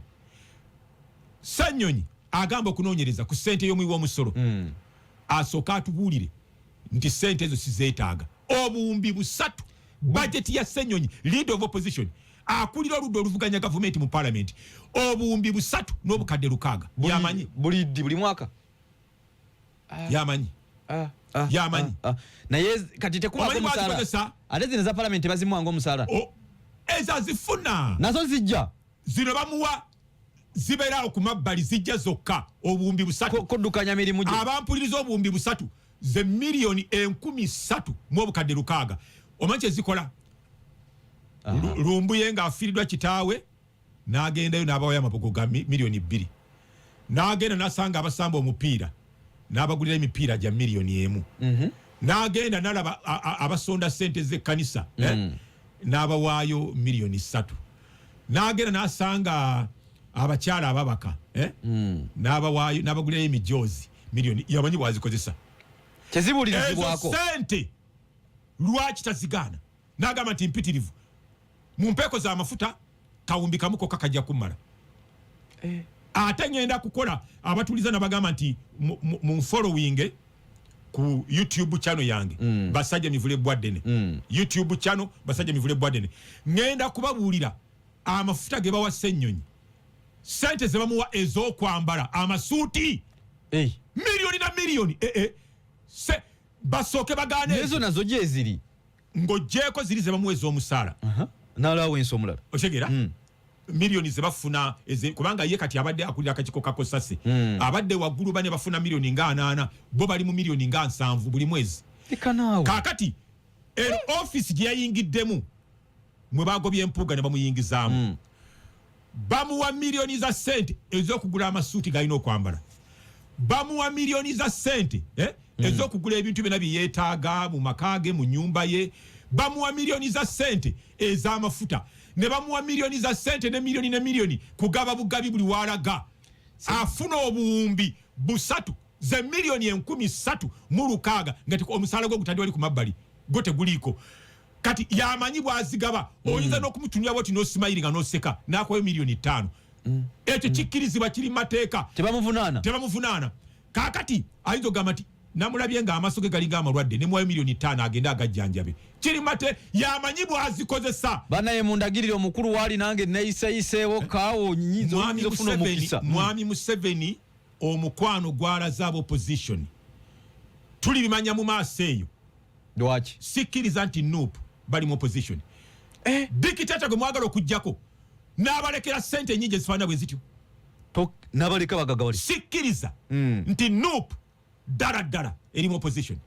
Ssenyonyi agamba okunoonyereza ku ssente y'omuwi w'omusolo, asooke atubuulire nti ssente ezo sizeetaaga. Obuwumbi 3, bajeti ya Ssenyonyi, leader of opposition, akulira oludda oluvuganya gavumenti mu palamenti, obuwumbi 3,600. Yamanyi. Buliddi, buli mwaka. Yamanyi. Yamanyi. Naye kati tekubako Omanyi omusaala. bwazikozesa? Ate zino eza palamenti tebazimuwanga omusaala? Ezo azifuna. Nazo zijja. Zino bamuwa zibeerawo ku mabbali, zijja zokka, obuwumbi 3. Kuddukanya mirimu gye. Abampuliriza, obuwumbi 3 ze miliyoni 3,600. Omanyi kyezikola? Lumbuye ng'afiiriddwa kitaawe, n'agendayo n'abawayo amabugo ga miliyoni 2, n'agenda n'asanga abasamba omupiira n'abagulira emipiira gya miliyoni 1, n'agenda n'alaba abasonda sente z'ekkanisa, eh? N'abawaayo miliyoni 3, n'agenda n'asanga abakyala ababaka, eh? N'abawaayo, n'abagulirayo emijoozi miliyoni. Yamanyi bwazikozesa. Ezo Tezibuulirizibwako. sente lwaki tazigaana n'agamba nti mpitirivu, mu mpeeko z'amafuta kawumbi kamu kokka kajja kummala, ate ngenda kukola? Abatuliza nabagamba nti munfollowing ku YouTube channel yange, Basajja Mivule Bwaddene. YouTube channel Basajja Mivule Bwaddene. Ngenda kubabuulira amafuta ge bawa Ssennyonyi, sente ze bamuwa ez'okwambala amasuuti, miliyoni na miliyoni. Se basooke bagaane. Nezo nazo gyeziri. Ng'oggyeko ziri ze bamuwa ez'omusaala. N'alawensi omulala. Otegeera? Miliyoni ze bafuna kubanga ye kati abadde akulira akakiiko ka COSASE, abadde waggulu bane bafuna miliyoni nga 80, bo bali mu miliyoni nga 70 buli mwezi. Leka naawe. Kaakati eno ofiisi gye yayingiddemu mwe bagobye Empuuga ne bamuyingizaamu, bamuwa miliyoni za sente ez'okugula amasuuti galina okwambala, bamuwa miliyoni za sente ez'okugula ebintu byonna bye yeetaaga mu maka ge, mu nyumba ye, bamuwa miliyoni za sente ez'amafuta, ne bamuwa miliyoni za sente ne miliyoni ne miliyoni kugaba bugabi buli walaga. Afuna obuwumbi 3, ze miliyoni 3,600, nga omusaala gwe gutadde wali ku mabbali, gwo teguliiko. Kati yamanyi bwazigaba. Oyinza n'okumutunira bwoti n'osimayiri nga n'oseka n'akuwayo miliyoni 5. Ekyo kikkirizibwa, kiri mu mateeka. Tebamuvunaana. Tebamuvunaana. Kaakati ayinza okugamba nti namulabye nga amaaso ge galinga amalwadde, nemuwayo miliyoni 5 agende agajjanjabe. Kiri mate, yamanyi bwazikozesa. Banaye mundagirire omukulu waali, nange neyiseyiseewo kaawo nyinza Mwami okufuna Museveni, omukisa. Mwami Museveni omukwano gwalaze aba opposition tulibimanya mu maaso eyo. Lwaki? Sikkiriza nti NUP bali mu opposition. Eh? Dictator gwe mwagala okugjako n'abalekera sente enyingi ezifaanana bwe zityo. N'abaleka bagagawali. Sikkiriza nti NUP ddala ddala eri mu opposition.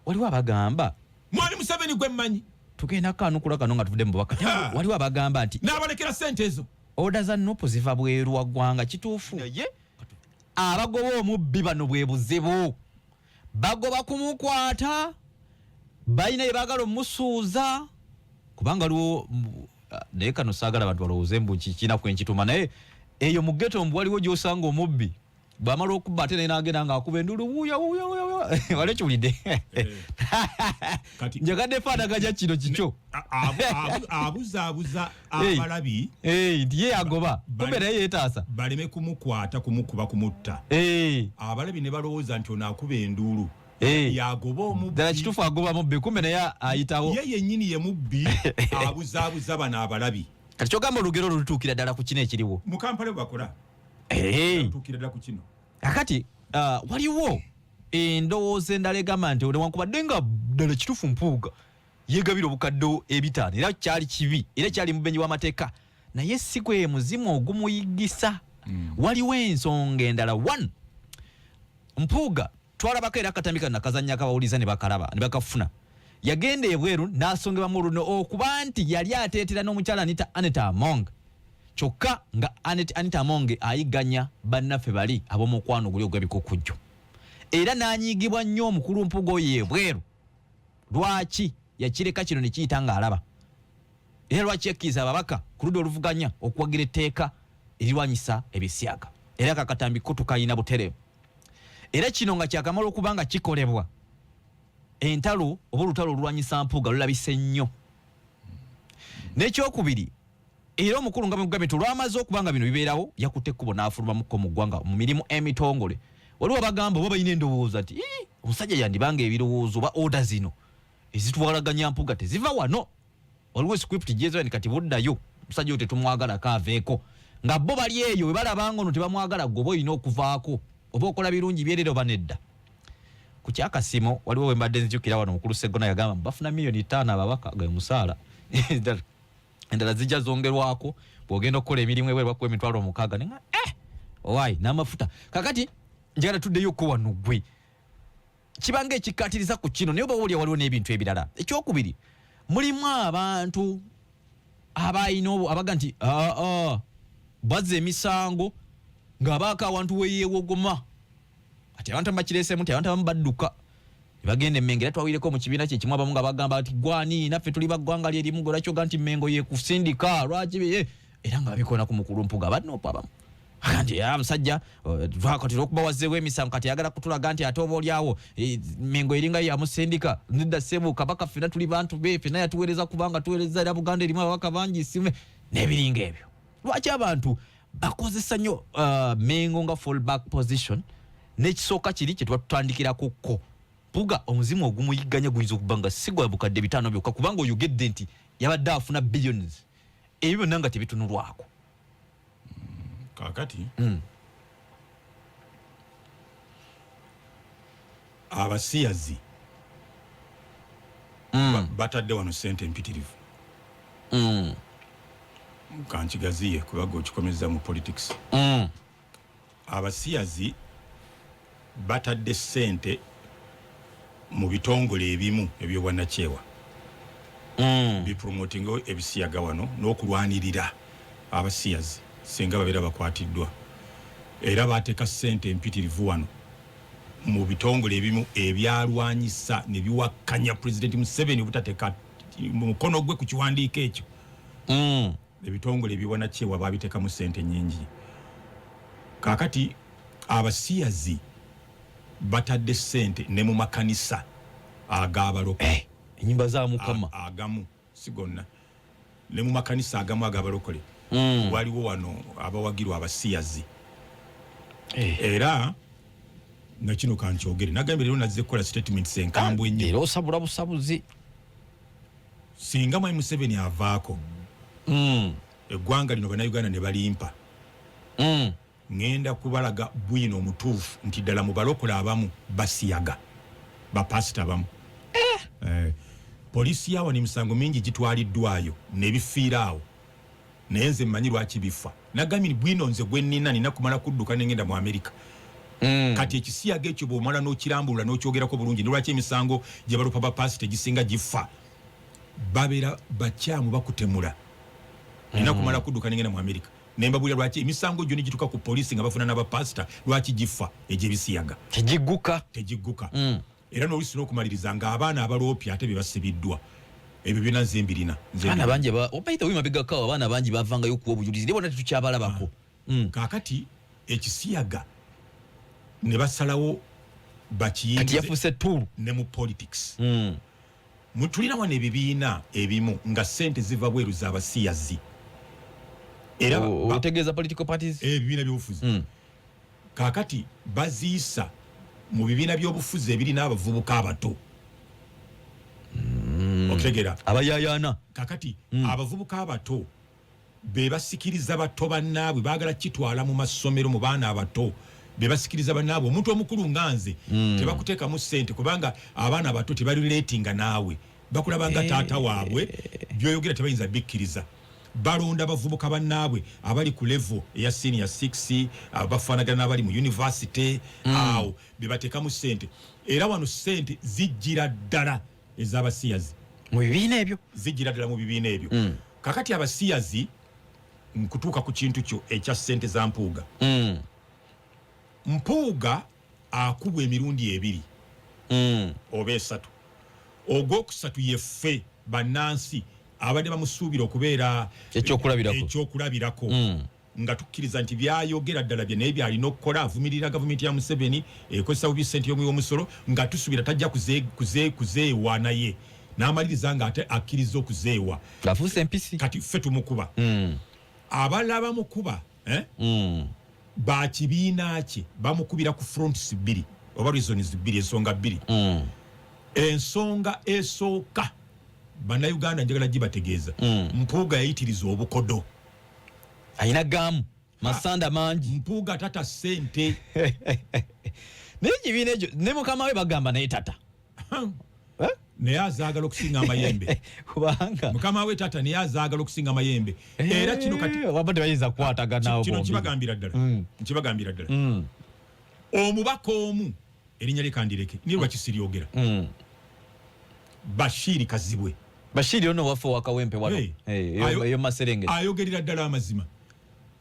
Waliwo abagamba Mwami Museveni gwe mmanyi. Tugenda kanukula kano nga tuvudde mu bubaka. Ha! Waliwo abagamba nti N'abalekera sente ezo. Order za NUP ziva bweru wa ggwanga. Kituufu? Abagoba omubbi bano bwe buzibu, bagoba kumukwata, balina bye baagala omusuuza, kubanga waliwo naye kano saagala abantu balowooze mbu kikina kwenkituma, naye eyo mu ghetto mbu waliwo gy'osanga omubbi bw'amala okubba ate naye n'agenda ng'akuba enduulu, wuuya wuuya wuuya wuuya. Wali okiwulidde? Kati Njagadde faanaganya kino kikyo. Abuzaabuza Hey. abalabi. Hey, nti ye agoba, kumbe naye yeetaasa. Baleme kumukwata, kumukuba, kumutta. Abalabi ne balowooza nti ono akuba enduulu yagoba omubbi. Ddala kituufu agoba mubbi, kumbe naye ayitawo. Ye yennyini ye mubbi, abuzaabuza bano abalabi. Kati kyogamba olugero olwo lutuukira ddala ku kino ekiriwo. Mu Kampala bwe bakola, tuukira ddala ku kino. Kakati waliwo endowooza endala egamba nti newankubadde nga ddala kituufu Mpuuga yeegabira obukadde 500, era kyali kibi, era kyali mubenyi w'amateeka, naye si gwe muzimu ogumuyigisa. Waliwo ensonga endala. One, Mpuuga twalabako era akatambi kano nakazannya kabawuliza ne bakalaba ne bakafuna, yagenda ebweru n'asongebwamu oluno okuba nti yali ateetera n'omukyala Anita, Anita Among, kyokka nga Anita Among ayigganya bannaffe bali ab'omukwano guli ogw'ebikukujjo, era n'anyiigibwa nnyo omukulu Mpuuga oyo ebweru. Lwaki yakireka kino ne kiyita ng'alaba? Era lwaki yakkiriza ababaka ku ludda oluvuganya okuwagira etteeka erirwanyisa ebisyaga? Era kakatambi ko tukayina butereevu. Era kino nga kyakamala okuba nga kikolebwa, entalo oba olutalo olulwanyisa Mpuuga lulabise nnyo. N'ekyokubiri, era omukulu nga bwemugambye nti olwamaze okuba nga bino bibeerawo, yakutte ekkubo n'afulumamuko mu ggwanga mu mirimu emitongole. Waliwo abagamba oba balina endowooza nti, "Ii, omusajja yandibanga ebirowoozo oba order zino ezitwalaganya Mpuuga teziva wano, waliwo script gyezani, kati buddayo omusajja oyo tetumwagalako aveeko." Nga bo bali eyo bwe balabanga ono tebamwagala, gwe oba olina okuvaako oba okola birungi byerere oba nedda. Ku kyakasimo waliwo we mbadde nzijukira wano, omukulu Seggona yagamba bafuna miliyoni 5 ababaka ge musaala, endala zijja zongerwako bw'ogenda okukola emirimu ebweru bakuwa 60,000. Nenga owaayi n'amafuta. Kakati njagala tuddeyoko wano, gwe kibanga ekikkaatiriza ku kino, naye oba olya waliwo n'ebintu ebirala. Ekyokubiri, mulimu abantu abalina abaga nti aa bazza emisango ng'abaako awantu weyeewogoma, ati abantu abamu bakireesemu nti abantu abamu badduka ne bagenda Emmengo. Era twawireko mu kibiina kye kimu abamu nga bagamba nti gwani naffe tuli baggwanga lyerimu, gwe lwaki oga nti Mmengo yekusindika, lwaki era nga babikona ku mukulu Mpuuga. Aba NUP abamu aga nti "Ah, musajja twakatera okuba wazzeewo emisango, kati ayagala kutulaga nti ate oba oliawo Mengo eringa yamusindika." Nedda ssebo, Kabaka ffena tuli bantu be, ffena yatuweereza kubanga tuweereza, era Buganda erimu ababaka bangi sime n'ebiringa ebyo. Lwaki abantu bakozesa nnyo Mengo nga fallback position? N'ekisooka kiri kye tuba tutandikirako ko Mpuuga, omuzimu ogumuyigganya guyinza okuba nga si gwa bukadde 500 byokka, kubanga oyogedde nti yabadde afuna billions, ebyo byonna nga tebitunulwako. Kakati abasiyazi batadde wano sente empitirivu. Kankigaziye kubaga okikomeza mu politics. Abasiyazi batadde sente mu bitongole ebimu ebyobwannakyewa bipromotinga ebisiyaga wano n'okulwanirira abasiyazi singa babeera bakwatiddwa. Era bateeka sente empitirivu wano mu bitongole ebimu ebyalwanyisa ne biwakkanya Pulezidenti Museveni obutateeka mukono gwe ku kiwandiiko ekyo. Ebitongole ebyobwannakyewa babiteekamu sente nyingi. Kakati abasiyazi batadde sente ne mu makanisa ag'abalokole. Enyimba za Mukama. Agamu. Si gonna, ne mu makanisa agamu agabalokole waliwo wano abawagirwa abasiyazi. Era nakino kankyogere, nagambye leero nazze kukola statements enkambwe ennyo. Era osabula busabuzi. Singa mwami Museveni avaako, eggwanga lino Bannayuganda ne balimpa, ŋŋenda kubalaga bwino omutuufu nti ddala mu balokole abamu basiyaga, bapasita abamu. Poliisi yawa emisango mingi gitwaliddwayo nebifiira awo, naye nze mmanyi lwaki bifa. Nagambye ni bwino nze gwe nnina, nina kumala kudduka nengenda mu Amerika. Kati ekisiyaga ekyo bw'omala n'okirambulula n'okyogerako bulungi, ne lwaki emisango gye balupa bapasita egisinga gifa, babeera bakyamu, bakutemula. Nina kumala kudduka nengenda mu Amerika nembabuulira lwaki emisango gyo negituuka ku poliisi nga bafuna n'abapasita, lwaki gifa egy'ebisiyaga. Tegigguka. Tegigguka. Era n'oluusi n'okumaliriza ng'abaana abaloopya ate be basibiddwa. Ebyo byonna nze mbirina. Nze abaana mbirina. Bangi obaita mabegakawo abaana bangi bavangayo okuwa obujulizi, naye bona tetukyabalabako. Kaakati ekisiyaga ne basalawo Kati bakiyingize yafuuse tool ne mu politics. Tulina wano ebibiina ebimu nga ssente ziva bweru z'abasiyazi, era Otegeeza political parties? Ebibiina by'obufuzi. Kaakati baziisa mu bibiina by'obufuzi ebirina abavubuka abato, okitegeera? Abayayana. Kakati abavubuka abato be basikiriza bato bannaabwe, baagala kitwala mu masomero, mu baana abato be basikiriza bannaabwe. Omuntu omukulu nga nze tebakuteekamu ssente, kubanga abaana abato tebarelatinga naawe, bakulaba nga taata waabwe, byoyogera tebayinza bikkiriza. Balonda bavubuka bannaabwe abali ku level eya senior 6, abafaanagana n'abali mu university, awo be bateekamu ssente. Era wano ssente zijjira ddala ez'abasiyazi mu bibiina ebyo. Zijjira ddala mu bibiina ebyo. Kakati abasiyazi, nkutuuka ku kintu kyo ekya ssente za Mpuuga. Mpuuga akubwa emirundi ebiri oba esatu. Ogwokusatu yeffe bannansi abadde bamusuubira okubeera Ekyokulabirako. Ekyokulabirako, nga tukkiriza nti byayogera ddala bye naye byalina okukola, avumirira gavumenti ya Museveni ekozesa bubi ssente y'omuwi w'omusolo, nga tusuubira tajja kuzeewa, naye n'amaliriza nga ate akkiriza okuzeewa. Afuuse empisi. Kati ffe tumukuba, abalala bamukuba, eh? Bakibiina kye bamukubira ku fronts bbiri oba reasons bbiri, ensonga bbiri. Ensonga esooka, Bannayuganda njagala gibategeeza, Mpuuga yayitiriza obukodo. Ayina gaamu masanda mangi. Mpuuga tata ssente. Naye ekibiina ekyo ne mukama we bagamba naye tata. Eh? Naye azaagala okusinga amayembe. Kubanga Mukama we tata, naye azaagala okusinga amayembe. Era kino kati waba tebayinza kukwataganawo kino bombi. Nkibagambira ddala, nkibagambira ddala, omubaka omu erinnya lye kandireke, naye lwaki siryogera, Bashiri Kazibwe. Bashiri ono waffe wakawempe wano. Hey. Eyo maserengeti. Ayogerera ddala amazima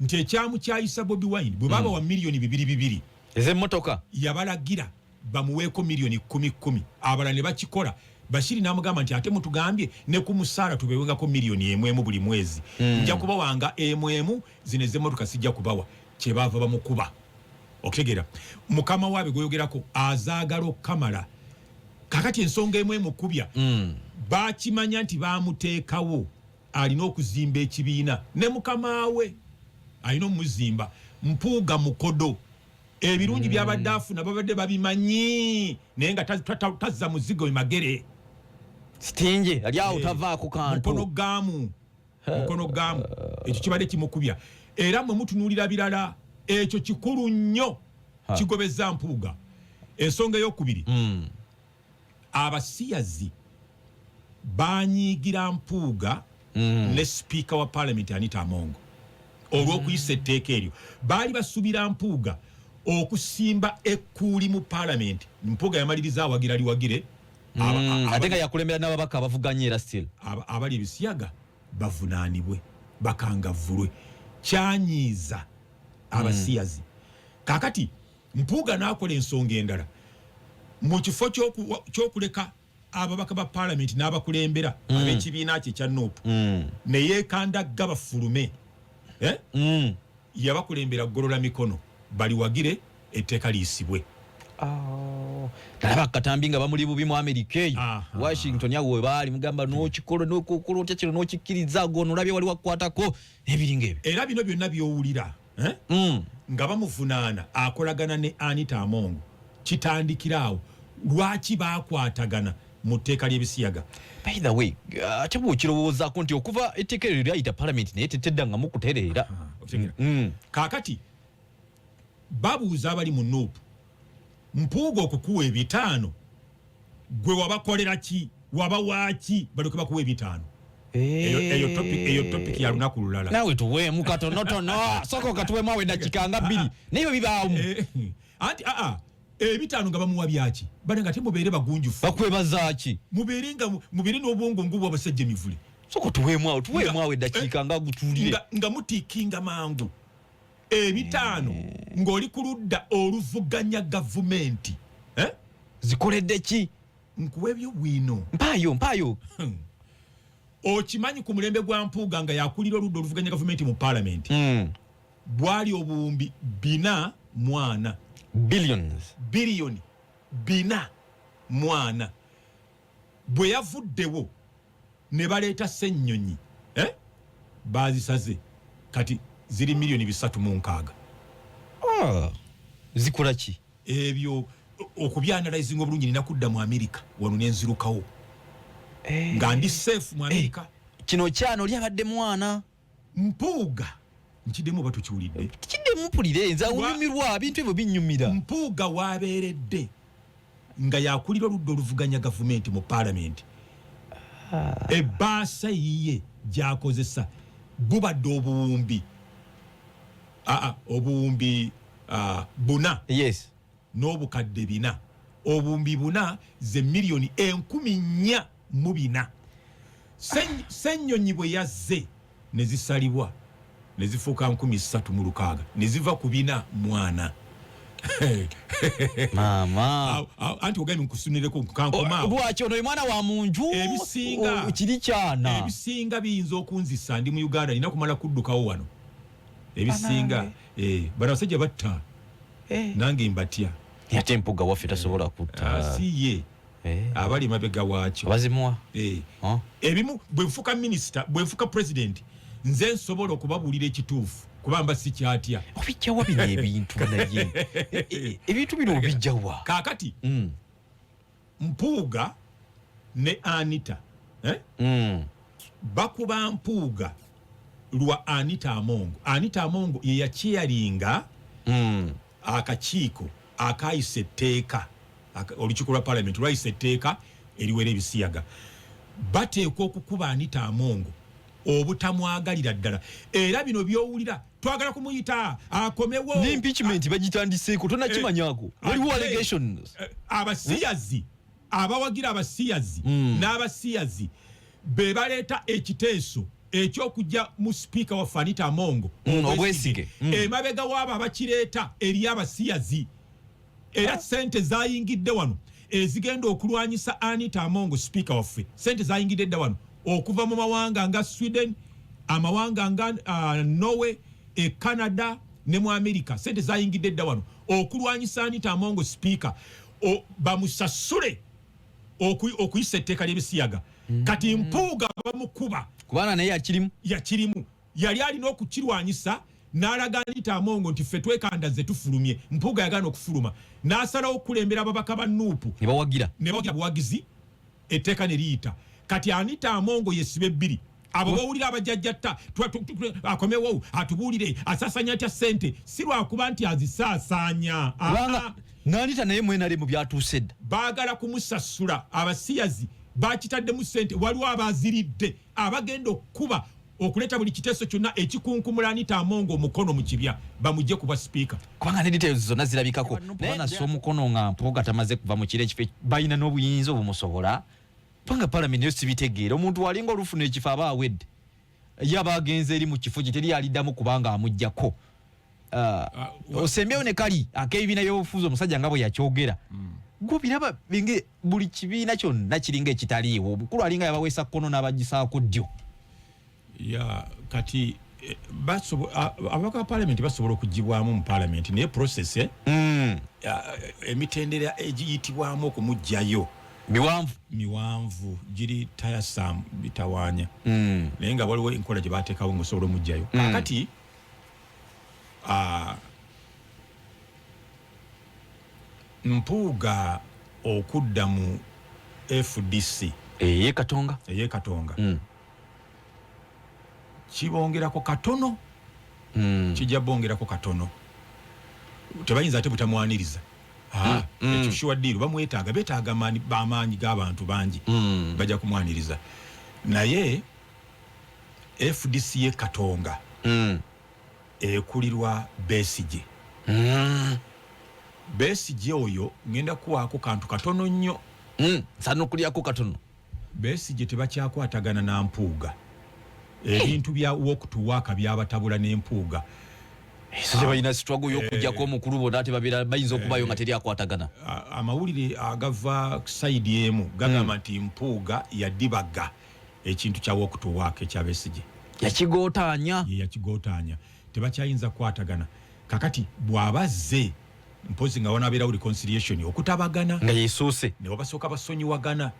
nti ekyamukyayisa Bobi Wine, bwe babawa miliyoni 2 2 ez'emmotoka, yabalagira bamuweeko miliyoni 10 10, abalala ne bakikola. Bashiri n'amugamba nti ate mutugambye ne ku musaala tubewengako miliyoni 1 1 buli mwezi, nja kubawanga emu emu, zino ez'emmotoka sijja kubawa. Kyebaava bamukuba. Okitegeera? Mukama waabwe gweyogerako azaagala okukamala. Kakati ensonga emu emukubya, bakimanya nti bamuteekawo alina okuzimba ekibiina, ne mukama we alina omuzimba. Mpuuga mukodo, ebirungi byabadde afuna babadde babimanyi, naye nga tazza muzigo emagere. Sitingi ali awo. Eh, Tavaako mukono kantu. Gaamu mukono gaamu, ekyo kibadde kimukubya. Era mwe mutunuulira birala, ekyo kikulu nnyo, kigobeza Mpuuga. Ensonga eyokubiri, abasiyazi banyiigira Mpuuga ne sipiika wa Palamenti Anita Amongo olw'okuyisa etteeka eryo. Baali basuubira Mpuuga okusimba ekkuuli mu Palamenti. Mpuuga yamaliriza awagira liwagire Ate nga yakulembera n'ababaka abavuganya era still abali ebisiyaga bavunaanibwe, bakangavvulwe. Kyanyiiza abasiyazi. Kakati Mpuuga n'akola ensonga endala. Mu kifo ky'okuleka ababaka ba Palamenti n'abakulembera ab'ekibiina kye ekya NUP ne yeekandagga bafulume, eh? Yabakulembera golola mikono baliwagire etteeka liyisibwe. Oh. Nalaba akatambi nga bamuli bubi mu Amerika eyo. Washington awo we baali mugamba n'okikola n'okokola otya kino n'okikkiriza gono olabye wali wakukwatako ebiringa ebyo. Era bino byonna by'owulira eh? Nga bamuvunaana akolagana ne Anita Among kitandikira awo lwaki bakwatagana mu tteeka ly'ebisiyaga. By the way, ate bw'okirowoozaako nti okuva etteeka eryo lyayita palamenti naye teteddangamu kutereera. Kaakati babuuza abali mu Nuupu, Mpuuga okukuwa 5 gwe wabakolera ki, wabawaaki balyoke bakuwa 5? Eyo topic ya lunaku lulala. Naawe tuweemu katonotono, sooka okatuweemu awo eddakiika nga 2 naye bwe bibaawo. Anti 5 nga bamuwa byaki? Bana nga temubeere bagunjufu. Bakwebaza ki? Mubeere nga mubeere n'obwongo ng'obwa abasajja emivule. Sooka tuweemu awo, tuweemu awo eddakiika nga gutuulire. Nga mutiikinga mangu. 5 ng'oli ku ludda oluvuganya gavumenti. Zikoledde ki? Nkuwa ebyo bwino. Mpaayo, mpaayo. Okimanyi ku mulembe gwa Mpuuga nga yakulira oludda oluvuganya gavumenti mu paalamenti. Bwali obuwumbi 44. Billions. Biliyoni 44. Bwe yavuddewo ne baleeta Ssennyonyi, Baazisaze kati ziri miliyoni 360. Zikola ki? Ebyo okubyanalizinga obulungi nina kudda mu Amerika wano ne nzirukawo. Nga ndi safe mu Amerika. Kino kyano oli abadde mwana. Mpuuga nkiddemu oba tukiwulidde? Kiddemu mpulire, nze awunyumirwa ebintu ebyo binnyumira. Mpuuga waabeeredde nga yakulira oludda oluvuganya gavumenti mu paalamenti. Ebbaasa eyiye gy'akozesa bubadde obuwumbi. Obuwumbi 4. N'obukadde 4. Obuwumbi 4 ze miliyoni 4,004. Ssennyonyi bwe yazze ne zisalibwa ne zifuuka 3,060 ne ziva ku 44. Maama. Anti ogambye nkusunireko nkankomaawo. Lwaki ono ye mwana wa mu nju? Kiri kyana. Ebisinga biyinza okunzisa ndi mu Uganda nina kumala kuddukawo wano. Ebisinga, bano abasajja batta. Nange mbatya. Ate Mpuuga waffe tasobola kutta. Si ye. Abali mabega waakyo. Abazimuwa. Ebimu bwe nfuuka minisita, bwe nfuuka president, nze nsobola okubabuulira ekituufu kuba mba sikyatya. Obijjawa bino ebintu naye? Ebintu bino obijjawa? Kaakati, Mpuuga ne Anita, Bakuba Mpuuga lwa Anita Among. Anita Among ye yakyeyalinga akakiiko akaayisa etteeka, olukiiko lwa paalamenti lwayisa etteeka eriwera ebisiyaga. Bateekwa okukuba Anita Among obutamwagalira ddala. Era bino by'owulira twagala kumuyita akomewo. Ne impeachment bagitandiseeko, tonnakimanyaako. Waliwo allegations. Abasiyazi, abawagira abasiyazi n'abasiyazi be baleeta ekiteeso eky'okujja mu sipiika waffe Anita Among obwesige. Emabega waabo abakireeta eri abasiyazi. Era ssente zayingidde wano ezigenda okulwanyisa Anita Among sipiika waffe. Ssente zayingidde dda wano okuva mu mawanga nga Sweden, amawanga nga Norway, e Canada ne mu America. Ssente zayingidde dda wano okulwanyisa Anita Among sipiika bamusasule okuyisa etteeka ly'ebisiyaga. Kati Mpuuga bamukuba. Kubanga naye yakirimu. Yakirimu. Yali alina okukirwanyisa n'alaga Anita Among nti ffe twekandaze tufulumye. Mpuuga yagaana okufuluma. N'asalawo okukulembera ababaka ba Nuupu. Ne bawagira. Ne bawagira buwagizi etteeka ne liyita. Kati Anita Among yesiba ebbiri. Abo b'owulira abajjajjatta, akomewo atubuulire asaasaanya atya ssente, si lwakuba nti azisaasaanya. Kubanga n'Anita naye mwenale mu byatuuse dda. Baagala kumusasula. Abasiyazi bakitaddemu ssente, waliwo abaziridde abagenda okukuba okuleeta buli kiteeso kyonna ekikunkumula Anita Among omukono mu kibya bamugye ku bwa sipiika. Kubanga ne details zonna zirabikako. Naye nassa omukono nga Mpuuga tamaze kuva mu kiro ekifo, balina n'obuyinza obumusobola. Kubanga palamenti nayo sibitegeera. Omuntu walinga olufuna ekifo aba awedde. Ye aba agenze eri mu kifo kye teri aliddamu kubanga amuggyako. Osembyeyo ne kali ak'ebibiina by'obufuzi omusajja nga bwe yakyogera. Gwe biraba bingi buli kibiina kyonna kiringa ekitaliiwo. Omukulu alinga yabaweesa kkono n'abagisaako ddyo. Ya, kati Ababaka ba palamenti basobola okugibwamu mu palamenti, naye process emitendera egiyitibwamu okumugjayo miwanvu. Miwanvu, giri tiresome, bitawaanya. Naye nga waliwo enkola gye bateekawo ngaosobola omugjayo. Kakati Mpuuga okudda mu FDC eye Katonga, eye Katonga, kibongerako katono. Kijja bongerako katono, tebayinza ate butamwaniriza. Ekyo sure deal, bamwetaaga, betaaga amaanyi g'abantu bangi. Bajja kumwaniriza, naye FDC ye Katonga ekulirwa Besigye. Besigye oyo ngenda kuwaako kantu katono nnyo. Nsana okulyako katono. Besigye tebakyakwatagana na Mpuuga. Ebintu bya walk to work byabatabula n'Empuuga. So tebalina struggle y'okujjako omukulu, bonna ate babeera bayinza okubayo nga teri akwatagana. Amawulire agava side emu gagamba nti Mpuuga yadibaga ekintu kya walk to work ekya Besigye. Yakigootaanya. Ye yakigootaanya, tebakyayinza kukwatagana. Kakati bw'aba azze, mpozi nga wanabeerawo reconciliation, okutabagana nga yesoose, ne wabasooka basonyiwagana.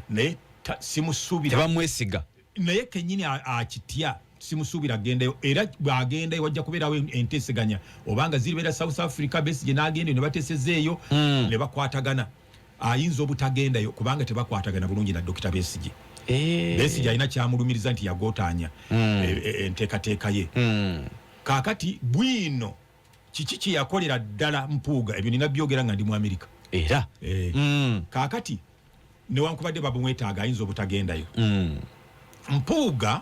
Naye simusuubira. Tebamwesiga. Naye kenyini akitya, simusuubira agendayo. Era bw'agendayo wajja kubeerawo enteeseganya, obanga ziribeera South Africa, Besigye n'agenda ne bateesezeeyo ne bakwatagana. Ayinza obutagendayo kubanga tebakwatagana bulungi na Dokita Besigye. Besigye alina kyamulumiriza nti yagootaanya enteekateeka ye. Kaakati bwino kiki kyeyakolera ddala Mpuuga? Ebyo nina byogera nga ndi mu Amerika. Era Kaakati newankubadde babumwetaaga, ayinza obutagendayo. Mpuuga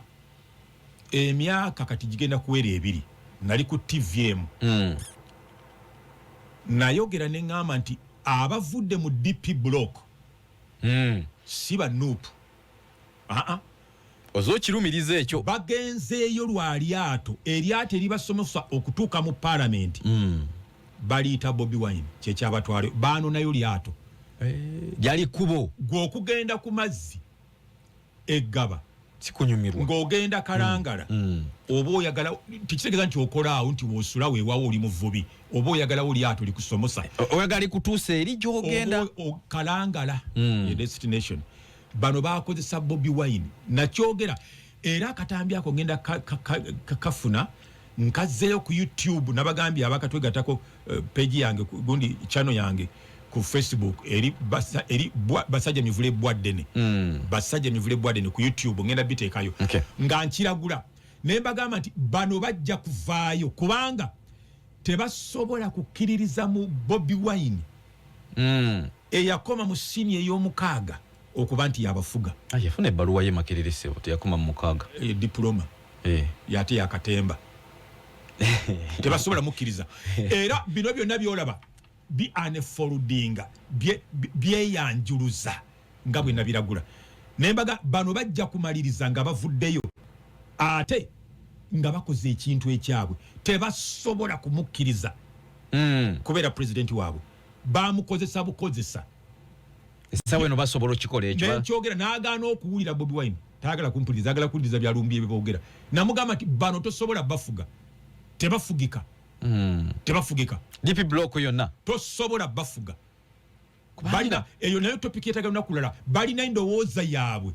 emyaka kati gigenda kuwera 2, nali ku TV emu, nayogera neŋŋamba nti abavudde mu DP Block si ba NUP. Aa. Oza okirumiriza ekyo. Bagenzeeyo lwa lyato, eryato eribasomesa okutuuka mu paalamenti. Baliyita Bobi Wine, kyekyabatwalayo, baanonayo lyato. Lyali kkubo. Gwe okugenda ku mazzi eggaba sikunyumirwa. Ng'ogenda Kalangala, oba oyagala, tekitegeeza nti okolaawo nti woosula weewawo oli muvubi, oba oyagalawo lyato likusomosa. Oyagala likutuusa eri gy'ogenda. Oba Kalangala ye destination. Bano bakozesa Bobi Wine. Nakyogera era akatambi ako ngenda kafuna nkazzeyo ku YouTube. Nabagambye abakatwegatako, page yange gundi channel yange ku Facebook eri eri Basajja Mivule Bwaddene. Basajja Mivule Bwaddene ku YouTube, ngenda biteekayo. Nga nkiragula naye mbagamba nti bano bajja kuvaayo kubanga tebasobola kukkiririza mu Bobi Wine eyakoma mu siniya ey'omukaaga okuba nti yabafuga. Ah, yafuna ebbaluwa ye Makerere ssebo, teyakoma mu mukaaga. E, diploma. Yate yakatemba, tebasobola mukkiriza. Era bino byonna byolaba bi unfoldinga, byeyanjuluza nga bwe nabiragula. Nembaga bano bajja kumaliriza nga bavuddeyo ate nga bakoze ekintu ekyabwe. Tebasobola kumukkiriza kubeera pulezidenti waabwe, bamukozesa bukozesa. Essaawa eno basobola okikola ekyo. Nenkyogera n'agaana okuwulira. Bobi Wine tayagala kumpuliriza, agala kuwuliriza byalumbi ebyeboogera. Namugamba nti bano tosobola bafuga, tebafugika. Tebafugika. DP Block yonna. Tosobola bafuga. Balina eyo nayo topic yetaga lunaku lulala. Balina endowooza yaabwe.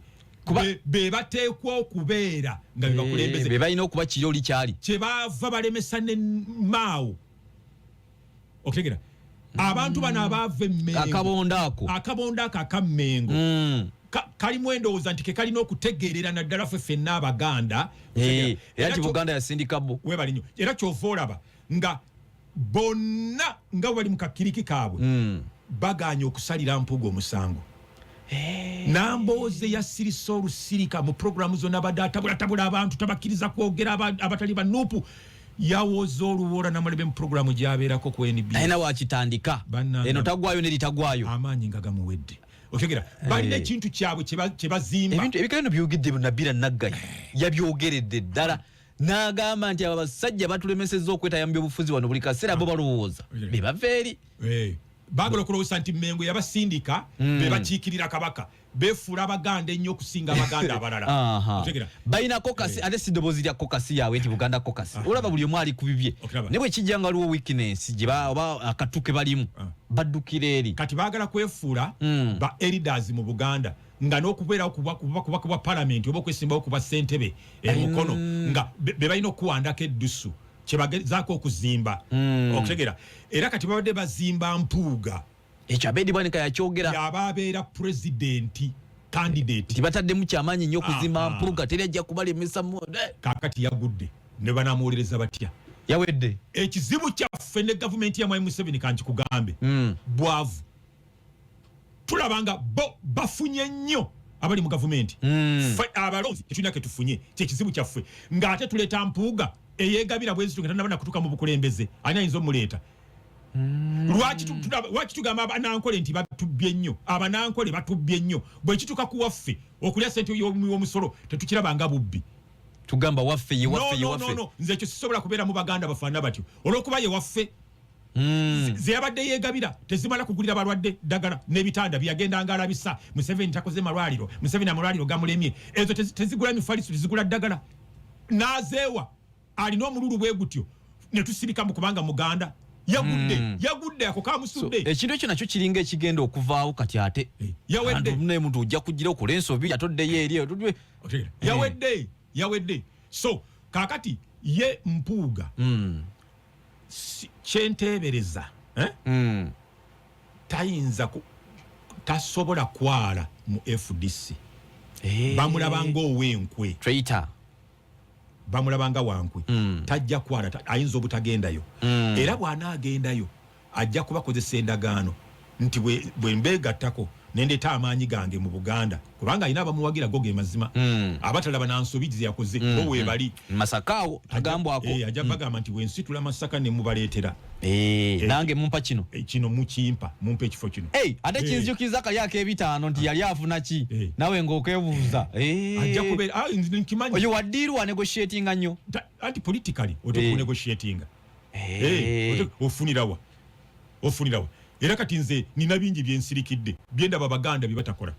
Be bateekwa okubeera nga bebakulembeze. Be balina okuba kiri oli kyali. Kyebaava balemesa ne Maawo. Okutegera abantu bano abaava emmengo, akabondo ako. Akabondo ako akammengo kalimu endowooza nti ke kalina okutegeerera naddala ffe ffenna Abaganda. Era nti Buganda yasindika bo. Webali nnyo. Era kyova olaba nga bonna nga bwe bali mu kakiriki kaabwe, baganye okusalira Mpuuga omusango. Nambooze yasirisa olusirika mu puroguramu zonna, badde atabulatabula abantu, tabakkiriza kwogera abatali banuupu. Yawoza oluwoola namulebe mu puroguramu gyabeerako ku NB. Talina wakitandika. Bannange. Eno tagwayo neritagwayo. Amaanyi nga gamuwedde. Otegera balina ekintu kyabwe kye bazimba. Ebintu ebikale no byogedde Nabira Naggayi yabyogeredde ddala n'agamba nti abo abasajja batulemesezza okwetaya mu byobufuzi wano, buli kaseera bo balowooza be bava eri. Baagala okulowooza nti Mengo yabasindika, be bakiikirira Kabaka, beefuula Abaganda ennyo okusinga Abaganda abalala. Aha. Otegera? Balina caucus, ate si ddoboozi lya caucus yaabwe nti Buganda Caucus. Olaba buli omu ali ku bibye. Okiraba? Ne bwe kijja nga waliwo weakness gye oba akatu ke balimu, baddukira eri. Kati baagala kwefuula ba elders mu Buganda, nga n'okubeerawo kuba palamenti oba okwesimbawo kuba ssentebe emukono nga be balina okuwandako eddusu kyebagezaako okuzimba. Okutegera? Era kati babadde bazimba Mpuuga. Ekyo Abedi Bwanika yakyogera. Yaba abeera pulezidenti candidate. Nti bataddemu kyamaanyi nnyo okuzimba Mpuuga, teri ajja kubalemesa Kakati yagudde, ne banamuwolereza batya? Yawedde. Ekizibu kyaffe ne gavumenti ya Mwami Museveni, kankikugambe, bwavu. Tulaba nga bo bafunye nnyo abali mu gavumenti. Ffe abalonzi tetulina ketufunye. Kyekizibu kyaffe, ng'ate tuleeta Mpuuga eyegabira bwezito nga tanaba nakutuuka mu bukulembeze. Ani ayinza omuleeta? Lwaki tugamba Abanankole nti batubbye nnyo? Abanankole batubbye nnyo. Bwe kituuka ku waffe okulya sente y'omusolo, tetukiraba nga bubbi. Tugamba waffe ye waffe ye No, no, waffe. no, no. Nze ekyo sisobola kubeera mu Baganda bafaanana batyo olw'okuba ye waffe. Ze yabadde yeegabira tezimala kugulira balwadde ddagala n'ebitanda byeyagendanga alabisa. Museveni takoze malwaliro, Museveni amalwaliro gamulemye. Ezo tezigula mifaliso, tezigula ddagala, n'azeewa alina omululu bwe gutyo ne tusirika mu kubanga Muganda. Yagudde, yagudde, ako kamusudde. Ekintu ekyo nakyo kiringa ekigenda okuvaawo kati ate. Yawedde. Abantu, naye muntu ojja kugira okola ensobi atoddeyo eri. Otegeera? Yawedde, yawedde. So kakati ye Mpuuga, kyenteebereza, eh? Tayinza tasobola kwala mu FDC. Bamulaba ng'owenkwe. Traitor. Bamulaba nga wankwe. Tajja kwala, ayinza obutagendayo. Era bw'anaagendayo ajja kubakozesa endagaano nti bwe mbeegattako nendeeta amaanyi gange mu Buganda, kubanga alina abamuwagira. Go ge mazima, abatalaba nansobi ze yakoze, bo weebali. Masaka awo agambwako. Ajja bagamba nti bwensitula Masaka ne mubaleetera, Nange mumpa kino. Kino mukimpa, mumpa ekifo kino. Hey, ate kinzijukiriza kali ak'ebitaano nti yali afuna ki? Nawe ng'okebuuza. Ajja kubeera, nze nkimanyi. Oyo waddiiru wa negotiatinga nnyo. Anti politically oteeka kunegotiatinga. Ofunirawa, ofunirawa? Era kati nze nina bingi byensirikidde byendaba Abaganda bye batakola.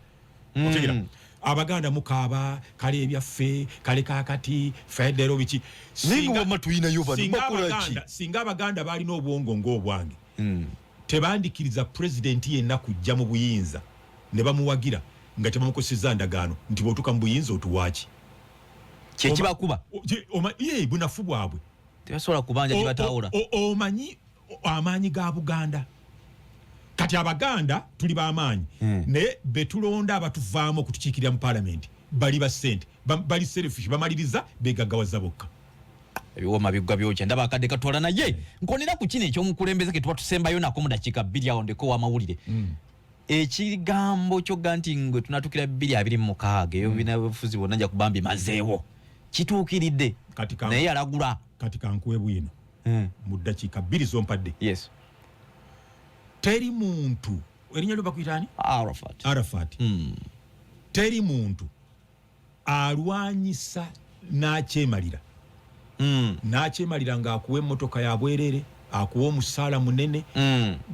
Otegera? Abaganda mukaaba kale ebyaffe kale kakati federo biki. Naye nga wamma tuyinayo bano, bakola ki? Singa Abaganda balina obwongo ng'obwange, tebandikiriza pulezidenti yenna kujja mu buyinza ne bamuwagira nga tebamukosezza ndagaano nti bw'otuuka mu buyinza otuwaaki. Kyekibakuba. Ye bunafu bwabwe. Tebasobola kubanja gyebatawula. Omanyi amaanyi ga Buganda? Kati Abaganda tuli b'amaanyi, naye betulonda abatuvaamu okutukiikirira mu paalamenti bali ba ssente, bali selfish, bamaliriza begaggawaza bokka. Ebiwoma biggwa byokya. Ndaba akadde katwala, naye nkonera ku kino ekyomukulembeze ke tuba tusembayo nako mu dakiika 2 awo ndeko w'amawulire. Ekigambo kyogga nti ngwe tunatukira 2026, eyo binabufuzi bwonna nja kuba mbimazeewo, kituukiridde? Kati Naye yalagula. Kati kankuwe bwino mu ddakiika 2 zompadde. Yes. Teri muntu, erinnya lyo bakuyita ani? Arafat. Arafat. Teri muntu alwanyisa n'akyemalira, n'akyemalira ng'akuwa emmotoka ya bwerere, akuwa omusaala munene.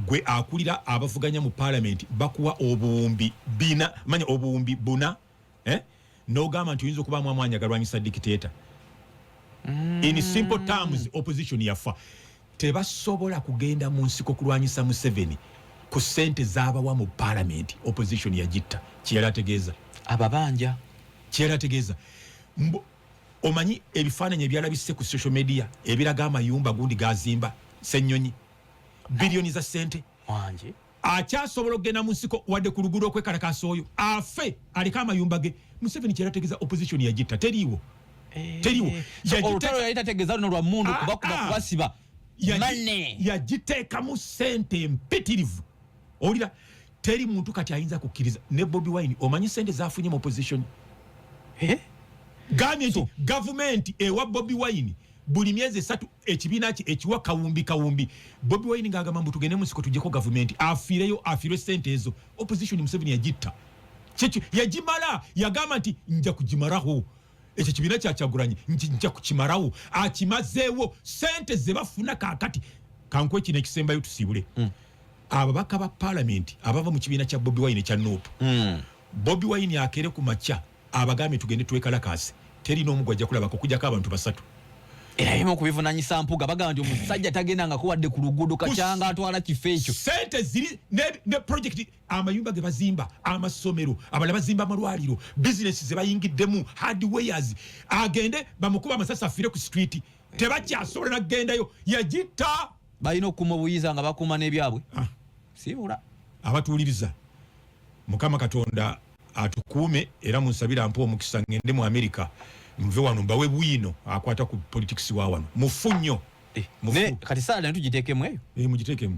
Gwe akulira abavuganya mu paalamenti, bakuwa obuwumbi 4, manya obuwumbi 4, eh? N'ogamba nti oyinza okubaamu amaanyi agalwanyisa dictator. In simple terms, opposition yafa. Tebasobola kugenda mu nsiko kulwanyisa Museveni ku ssente z'abawa mu paalamenti. Opposition yagitta. Kyeyali ategeeza. Ababanja. Kyeyali ategeeza. Omanyi ebifaananyi ebyalabise ku social media ebiraga amayumba gundi gazimba Ssenyonyi, biliyoni za ssente? Wangi. Akyasobola okugenda mu nsiko wadde ku luguudo okwekalakaasa oyo afe aleke amayumba ge? Museveni kyeyali ategeeza, opposition yagitta, teriiwo, teriiwo. So, olutalo yali tategeeza luno lwa mundu kubakuba, kubasiba mane. Yagiteekamu sente empitirivu. Owulira, teri muntu kati ayinza kukkiriza. Ne Bobi Wine, omanyi sente zafunye mu opposition? Eh? Gambye nti gavumenti ewa Bobi Wine buli myezi 3, ekibiina kye ekiwa kawumbi kawumbi. Bobi Wine ng'agamba mbu tugende mu nsiko tuggyeko gavumenti, afiireyo, afiirwe sente ezo. Opposition Museveni yagitta. Kyekyo yagimala. Yagamba nti nja kugimalaho ekyo kibiina kya Kyagulanyi, nja kukimalawo. Akimazeewo. Sente ze bafuna kakati, kankuwe kino ekisembayo tusiibule. Ababaka ba Palamenti abava mu kibiina kya Bobi Wine ekya NUP, Bobi Wine akere ku makya abagambye, "Tugende twekalakaase," terina omu gwajja kulabako okujjako abantu basatu. Era bimu okubivunanyisa Mpuga, bagamba nti omusajja tagenda nga kuwadde ku luguudo kacyanga atwala kifo ekyo. Sente ziri ne project, amayumba ge bazimba, amasomero, abalala bazimba amalwaliro, bizinesi ze bayingiddemu, hardwares. Agende bamukuba amasasi afiire ku street, tebakyasobola nakugendayo, yagitta. Balina okukuuma obuyinza nga bakuuma n'ebyabwe. Ah. Siibula. Abatuwuliriza, Mukama Katonda atukuume, era munsabira mpa omukisa ngende mu Amerika, nve wano mbawe bwino akwata ku politics wa wano. Mufu nnyo. Eh, Mufu. ne kati saala ne tugiteekemu eyo. Eh, mugiteekemu.